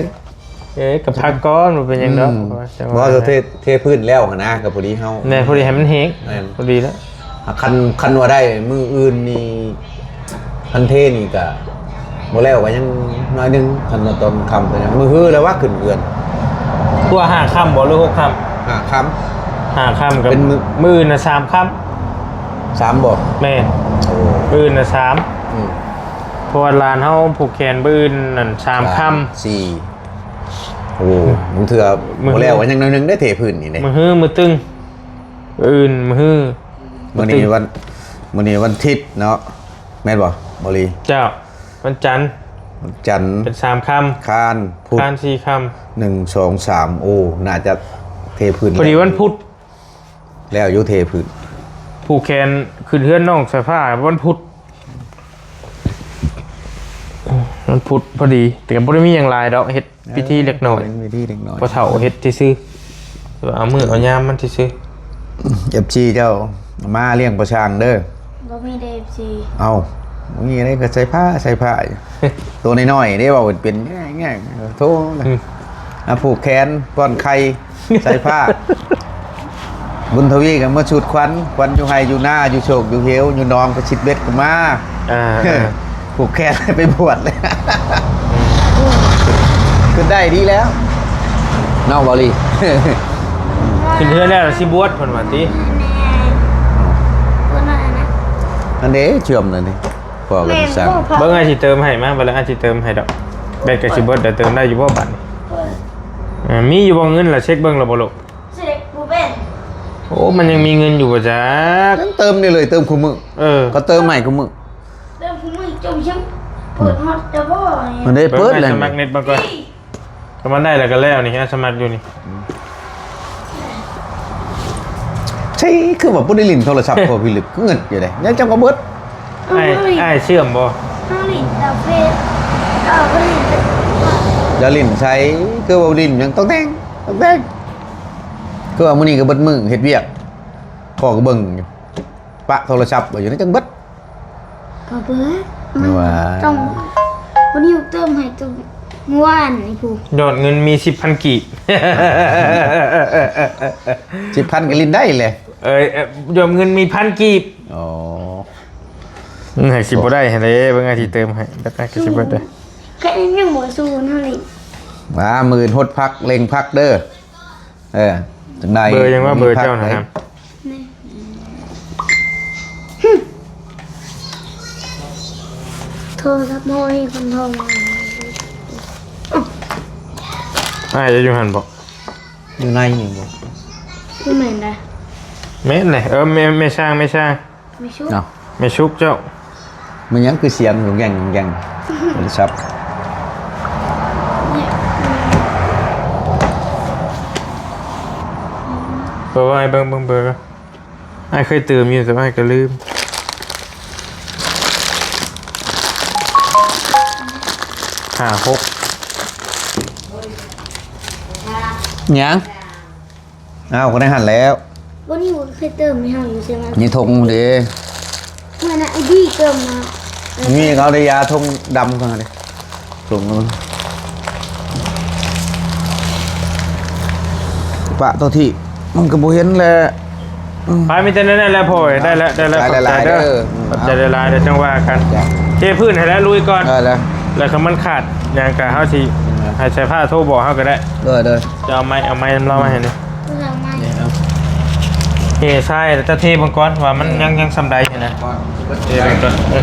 ເອີ ກໍພັກກ່ອນ, ບໍ່ເປັນຫຍັງດອກ. ອືມ ວ່າຈັ່ງວ່າ ບໍ່ ເທ ເທພື້ນແລ້ວຫັ້ນນະ, ກໍພໍດີເຮົາ ແມ່ນ, ພໍດີໃຫ້ມັນແຫ້ງ. ແມ່ນ ພໍດີແລ້ວ. ຄັນ, ຄັນວ່າໄດ້ມື້ອື່ນນີ້, ຄັນເທນີ້ກະບໍ່ແລ້ວກໍຍັງໜ້ອຍໜຶ່ງ, ຄັນວ່າຕອນຄ່ຳກໍຍັງ. ມື້ຮືແລ້ວວ່າຂຶ້ນເຮືອນ. ຕົວຫ້າຄ່ຳບໍ່ ຫຼື ຫົກຄ່ຳ? ຫ້າຄ່ຳ. ຫ້າຄ່ຳກໍ ເປັນມື້ ມື້ອື່ນນະ ສາມຄ່ຳ. ສາມບໍ່? ແມ່ນ. ໂອ້ ມື້ອື່ນນະ ສາມ. ອືມ ເພາະວ່າຫຼານເຮົາຜູກແຂນມື້ອື່ນນັ້ນ ສາມຄ່ຳ. ສາມ ສີ່. ໂອ້ ບາງເທື່ອບໍ່ແລ້ວກໍຍັງໜ້ອຍໜຶ່ງໄດ້ ເທພື້ນນີ້ເດ້. ມື້ຮືມື້ຕຶງ. ມື້ອື່ນ ມື້ຮື. ມື້ນີ້ວັນ, ມື້ນີ້ວັນທິດເນາະ, ແມ່ນບໍ່ ບໍລີ? ເຈົ້າ, ວັນຈັນ. ວັນຈັນ ເປັນສາມຄ່ຳ. ຄານ ພຸດ. ຄານ ສີ່ຄ່ຳ. ໜຶ່ງ ສອງ ສາມ. ໂອ້ ໜ້າຈະເທພື້ນ ພໍດີວັນພຸດ. ແລ້ວຢູ່ ເທພື້ນ. ຜູກແຂນຂຶ້ນເຮືອນນ້ອງສາຍຟ້າວັນພຸດ. ວັນພຸດພໍດີ, ແຕ່ກໍບໍ່ໄດ້ມີຫຍັງຫຼາຍດອກ, ເຮັດ ເອີ ພິທີເລັກນ້ອຍ. ເປັນພິທີເລັກນ້ອຍ. ພໍ່ເຖົ້າເຮັດຊື່ໆ, ເອົາມື້ເອົາຍາມມັນຊື່ໆ. ເອັຟຊີ ເຈົ້າມາລ້ຽງປາຊ່າງເດີ. ບໍ່ມີເດ້ ເອັຟຊີ. ເອົ້າ ມີໄດ໋ກໍໃສ່ຜ້າ, ໃສ່ຜ້າຢູ່. ໂຕນ້ອຍໆເດ້ ເວົ້າເປັນ, ແງ່ໆ ໂທ. ອືມ ອ່າ ຜູກແຂນ ປ້ອນໄຂ່ ໃສ່ຜ້າ. ບຸນທະວີກໍມາສູດຄວັນ, ຄວັນຢູ່ໄຮ່ຢູ່ນາ, ຢູ່ໂຊກຢູ່ເຫວ, ຢູ່ໜອງໄປຊິດເບັດກໍມາ. ອ່າ ອ່າ ຜູກແຂນໄປບວດເລີຍ. ອືມ ຂຶ້ນໄດ້ດີແລ້ວເນາະ ເບົາລີ. ຂຶ້ນເຮືອນແລ້ວຊິບວດເພິ່ນວ່າຕິ. ອັນເດ້ ເຊື່ອມແລ້ວນີ້. ພໍກັນສັ່ງ. ເບິ່ງ ອ້າຍຊິເຕີມໃຫ້. ມາ ບັດແລ້ວອ້າຍຊິເຕີມໃຫ້ດອກ. ແບັດກໍຊິເບິດແລ້ວ, ເຕີມໄດ້ຢູ່ບໍ່ບັດນີ້? ເອີ ມີຢູ່ບໍ່ເງິນລະ? ເຊັກເບິ່ງລະບໍ່ລູກ? ເຊັກບໍ່ເປັນ. ໂອ້ ມັນຍັງມີເງິນຢູ່ບໍ່ຈັກ? ຍັງເຕີມນີ້ເລີຍ, ເຕີມຄູ່ມື້. ເອີ ກໍເຕີມໃໝ່ຄູ່ມື້. ເຕີມຄູ່ມື້ຈົນຍັງເປີດຮອດຈະບໍ່? ມັນໄດ້ເປີດແລ້ວ. ສະໝັກເນັດມາກ່ອນ. ກໍມັນໄດ້ແລ້ວກໍແລ້ວນີ້, ສະໝັກຢູ່ນີ້. ອືມ ໃ ຕິ ຄືວ່າບໍ່ໄດ້ຫຼິ້ນໂທລະສັບ ເອີ ພໍພິລຶກ ເງິດຢູ່ເດ້ ຍັງຈະບໍ່ເບິດ. ອ້າຍ ອ້າຍເຊື່ອມບໍ່? ເຮົາຫຼິ້ນແຕ່ເຟສ ເອີ ບໍ່ໄດ້ຫຼິ້ນແຕ່ ຢ່າຫຼິ້ນໃສ່ ຄືວ່າຫຼິ້ນຫຍັງຕ້ອງແຕ່ງ ຕ້ອງແຕ່ງ ຄືວ່າມື້ນີ້ກໍເບິດມື້ເຮັດວຽກ ພໍ່ກໍເບິ່ງຢູ່ ປະໂທລະສັບໄວ້ຢູ່ນັ້ນຈັ່ງເບິດ. ກໍເບິດ ມັນຕ້ອງ ບໍ່ນິວເຕີມໃຫ້ຕົວເມື່ອວານນີ້ພຸ້ນ ຍອດເງິນມີສິບພັນກີບ ສິບພັນກໍຫຼິ້ນໄດ້ແຫຼະ. ເອີຍ ເອີ ຍອດເງິນມີພັນກີບ. ອໍ ເອີຍ ຊິບໍ່ໄດ້ຫັ້ນເດ້ ເບິ່ງອ້າຍຊິເຕີມໃຫ້ ແລ້ວອ້າຍກໍຊິເບິດເດ້. ແຄ່ນີ້ຍັງບໍ່ສູ້ນຳເລີຍ. ມາ ມື້ອື່ນຫົດພັກ ເລັ່ງພັກເດີ. ເອີ ຈັ່ງໃດ ເບີຫຍັງວະ ເບີເຈົ້ານະ? ນີ້ ໂທລະສັບໂມນີ້ຄົນໂທມາ. ອ້າຍຈະຢູ່ຫັ້ນບໍ່? ຢູ່ໃນນີ້ບໍ່? ບໍ່ແມ່ນໃດ. ແມ່ນແຫຼະ. ເອີ ແມ່ ແມ່ຊ່າງ ແມ່ຊ່າງ. ແມ່ຊຸກ ເອົ້າ ແມ່ຊຸກເຈົ້າ ແມ່ນຫຍັງຄືສຽງຫຍຸ້ງແຫຍ່ງຫຍຸ້ງແຫຍ່ງໂທລະສັບ? ເບິ່ງ ເບິ່ງ ເບິ່ງເບີ ອ້າຍເຄີຍຕື່ມຢູ່ ແຕ່ວ່າອ້າຍກໍລືມ. ຫ້າ ຫົກ ຫຍັງ? ອ້າວ ກໍໃນຫັ້ນແລ້ວ. ບໍ່ນິວເຄີຍເຕີມໃຫ້ເຮົາຢູ່ໃຊ່ໄໝ? ນີ້ຖົງເດ້ ເມື່ອນັ້ນໄອ້ດີເຕີມມາ. ນີ້ເຂົາໄດ້ຢາຖົງດຳເຂົາເດ້ ຖົງ ປະໂຕທີ່ມັນກໍບໍ່ເຫັນແຫຼະ. ອືມ ໄປ ມີແຕ່ນັ້ນແຫຼະພໍ່. ໄດ້ແລ້ວ ໄດ້ແລ້ວ ຂອບໃຈເດີ ຂອບໃຈຫຼາຍໆເດີ. ຈັ່ງວ່າກັນ ເທພື້ນໃຫ້ແລ້ວ ລຸຍກ່ອນ. ເອີ ແລ້ວ ແລ້ວຄັນມັນຂາດຫຍັງກະເຮົາຊິ ເອີ ໃຫ້ສາຍຟ້າໂທບອກເຮົາກໍໄດ້. ໂດຍ ໂດຍ ຈະເອົາໄມ້ ເອົາໄມ້ນຳລາວມາໃຫ້ນີ້. ເອົາໄມ້ ເທຊາຍ ແລ້ວຈະເທເບິ່ງກ່ອນວ່າມັນຍັງ ຍັງສ່ຳໃດຫັ້ນນະ. ເທເບິ່ງກ່ອນ ເອີ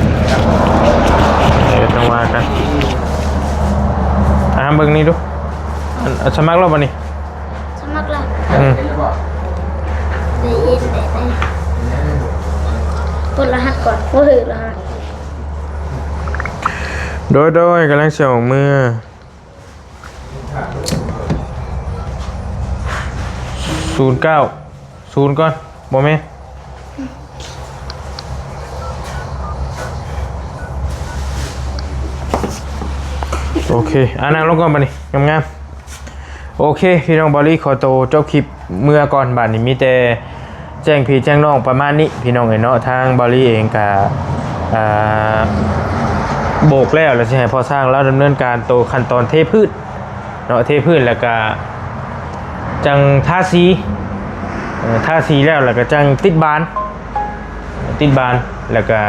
ເອີ ຈັ່ງວ່າກັນ. ອ່າ ເບິ່ງນີ້ດູ ອັນ ສະໝັກແລ້ວບໍ່ນີ້? ສະໝັກແລ້ວ. ອືມ ໄດ້ຍິນ ໄດ້ ໄດ້ ກົດລະຫັດກ່ອນ. ໂອ້ຍ ລະຫັດ. ໂດຍ ໂດຍ ກຳລັງຊິອອກເມືອ. ສູນເກົ້າ ສູນກ່ອນ ບໍ່ແມ່ນ. ໂອເຄ ອ່າ ນັ່ງລົງກ່ອນບາດນີ້ ງາມໆ. ໂອເຄ ພີ່ນ້ອງ ບາວລີຂໍໂຕຈົບຄລິບເມືອກ່ອນ. ບາດນີ້ມີແຕ່ແຈ້ງພີ່ແຈ້ງນ້ອງປະມານນີ້ ພີ່ນ້ອງເອີຍເນາະ. ທາງບາວລີເອງກະ ອ່າ ໂບກແລ້ວ ແລ້ວຊິໃຫ້ພໍ່ຊ່າງລາວດຳເນີນການໂຕຂັ້ນຕອນເທພື້ນເນາະ ເທພື້ນ ແລ້ວກະຈັ່ງທາສີ ເອີ ທາສີແລ້ວ ແລ້ວກະຈັ່ງຕິດບານ ຕິດບານ ແລ້ວກະ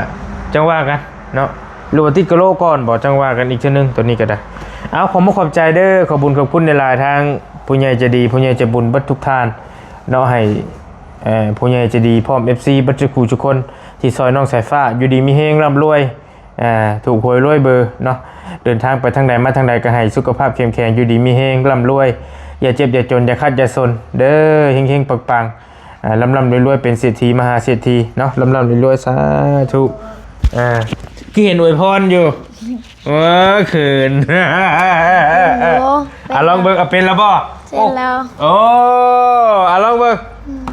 ຈັ່ງວ່າກັນເນາະ. ຫຼືວ່າຕິດກະໂຫຼກ່ອນບໍ ຈັ່ງວ່າກັນອີກເທື່ອໜຶ່ງ ໂຕນີ້ກໍໄດ້. ເອົາ ຂໍມຸກຂອບໃຈເດີ ຂອບບຸນຂອບຄຸນຫຼາຍໆ ທາງຜູ້ໃຫຍ່ໃຈດີ ຜູ້ໃຫຍ່ໃຈບຸນເບິດທຸກທ່ານເນາະ ໃຫ້ ເອີ ຜູ້ໃຫຍ່ໃຈດີ ພ້ອມເອັຟຊີເບິດທຸກຜູ້ທຸກຄົນ ທີ່ຊ່ອຍນ້ອງສາຍຟ້າ ຢູ່ດີມີແຮງ ລ່ຳລວຍ ເອີ ຖືກຫວຍລວຍເບີເນາະ. ເດີນທາງໄປທາງໃດມາທາງໃດ ກໍໃຫ້ສຸຂະພາບເຂັ້ມແຂງ ຢູ່ດີມີແຮງ ລ່ຳລວຍ ຢ່າເຈັບຢ່າຈົນ ຢ່າຂາດຢ່າສົນເດີ ເຮັງໆ ປັງໆ ອ່າ ລ່ຳໆລວຍໆ ເປັນເສດຖີມະຫາເສດຖີເນາະ ລ່ຳໆລວຍໆ ສາທຸ. ອ່າ ຄືເຫັນອວຍພອນຢູ່ ໂອ້ ເຂີນ. ໂອ້ ອ່າ ລອງເບິ່ງ ເອົາເປັນແລ້ວບໍ່? ເປັນແລ້ວ. ໂອ້ ອ່າ ລອງເບິ່ງ. ອືມ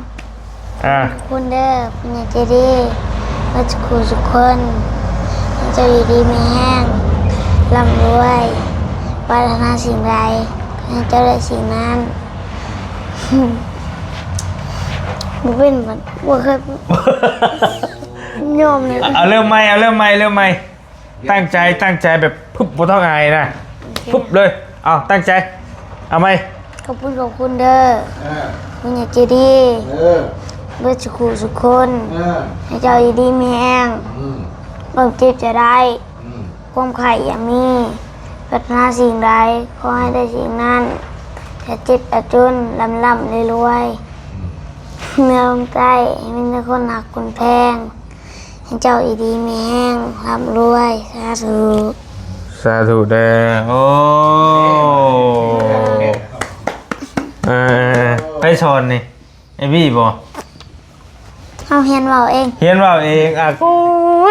ອ່າ ຂອບຄຸນເດີ ຜູ້ໃຫຍ່ໃຈດີ ເບິດສູ່ຜູ້ສູ່ຄົນ ໃຫ້ເຈົ້າຢູ່ດີມີແຮງ ລ່ຳລວຍ ປາດຖະໜາສິ່ງໃດ ໃຫ້ເຈົ້າໄດ້ສິ່ງນັ້ນ. ບໍ່ເປັນ ບໍ່ເຄີຍ ຍອມເລີຍ. ເອົາ ເລີ່ມໃໝ່ ເອົາ ເລີ່ມໃໝ່ ເລີ່ມໃໝ່. ຕັ້ງໃຈ ຕັ້ງໃຈແບບ ປຶບ ບໍ່ຕ້ອງອາຍນະ. ໂອເຄ ປຶບເລີຍ. ເອົາ ຕັ້ງໃຈ ເອົາໃໝ່. ຂອບຄຸນ ຂອບຄຸນເດີ ເອີ ຜູ້ໃຫຍ່ໃຈດີ ເອີ ເບິດສູ່ຜູ້ສູ່ຄົນ ເອີ ໃຫ້ເຈົ້າຢູ່ດີມີແຮງ ອືມ ຄວາມເຈັບຈະໄດ້ ອືມ ຄວາມໄຂ້ຢ່າມີ ປາດຖະໜາສິ່ງໃດ ຂໍໃຫ້ໄດ້ສິ່ງນັ້ນ ຢ່າເຈັບຢ່າຈົນ ລ່ຳໆລວຍໆ ອືມ ເມືອເມືອງໃຕ້ ໃຫ້ມີແຕ່ຄົນຮັກຄົນແພງ ໃຫ້ເຈົ້າຢູ່ດີມີແຮງ ລ່ຳລວຍ ສາທຸ ສາທຸເດີ. ໂອ້ ເອີ ໃຜສອນນີ້? ໄອ້ບີບໍ່? ເຮົາຮຽນເວົ້າເອງ ຮຽນເວົ້າເອງ. ອ່ະ ໂອ້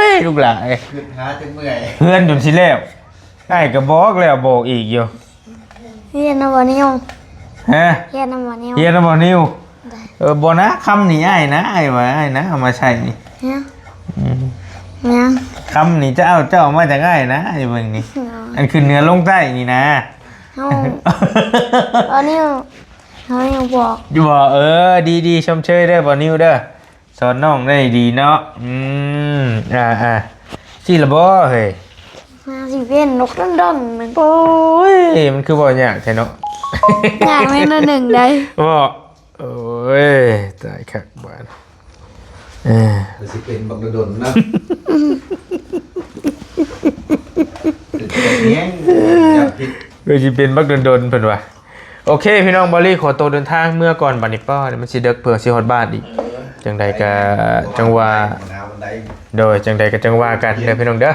ຍ ລູກຫຼ້າເອີຍ ຄຶດຫາຈົນເມື່ອຍ ເຮືອນຈົນຊິແລ້ວ. ອ້າຍກໍບອກແລ້ວບອກອີກຢູ່. ຮຽນນຳບໍ່ນິວ? ຮະ? ຮຽນນຳບໍ່ນິວ? ຮຽນນຳບໍ່ນິວ? ໄດ້. ເອີ ບໍ່ນະ ຄຳນີ້ອ້າຍນະ ອ້າຍວ່າອ້າຍນະ ເອົາມາໃສ່ນີ້ ຫຍັງ? ອືມ ຫຍັງ? ຄຳນີ້ເຈົ້າ ເຈົ້າເອົາມາຈາກອ້າຍນະ ອ້າຍເບິ່ງນີ້ ເນາະ ອັນຂຶ້ນເໜືອລົງໃຕ້ນີ້ນະ ເຮົາ ບໍ່ນິວ ເຮົາຍັງບອກ ຢູ່ບໍ່? ເອີ ດີໆ ຊົມເຊີຍເດີ ບໍ່ນິວເດີ ສອນນ້ອງໄດ້ດີເນາະ ອືມ ອ່າໆ ຊີ້ລະບໍ່ເຮີ້ຍ? ຫາຊິເປັນນົກດົນໆ ໂອ້ຍ ມັນຄືເວົ້າຍາກແທ້ເນາະ ຍາກແມ່ນໜ້ອຍໜຶ່ງໃດ໋ ບໍ່? ໂອ້ຍ ຕາຍຄັກບາດ ເອີ ກໍຊິເປັນບັກດົນໆນະ ເປັນຫຍັງ ເອີ ຢ່າຜິດ ກໍຊິເປັນບັກດົນໆ ເພິ່ນວ່າ. ໂອເຄ ພີ່ນ້ອງ ບາລີຂໍໂຕເດີນທາງເມືອກ່ອນ ບາດນີ້ປ້ອ ມັນຊິເດິກ ເພື່ອຊິຮອດບ້ານອີກ ເອີ ຈັ່ງໃດກໍຈັ່ງວ່າ ໂດຍ ຈັ່ງໃດກໍຈັ່ງວ່າກັນເດີ ພີ່ນ້ອງເດີ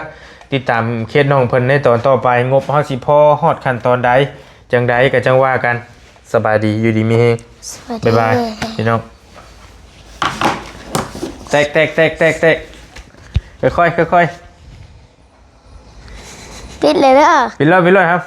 ຕິດຕາມເຄສນ້ອງເພິ່ນໃນຕອນຕໍ່ໄປ ງົບເຮົາຊິພໍຮອດຂັ້ນຕອນໃດ ຈັ່ງໃດກໍຈັ່ງວ່າກັນ ສະບາຍດີ ຢູ່ດີມີແຮງ ສະບາຍດີ ບາຍບາຍ ພີ່ນ້ອງ ແຕກໆໆໆ ຄ່ອຍໆ ຄ່ອຍໆ ປິດເລີຍເດີ ປິດເລີຍ ປິດເລີຍ ຄັບ.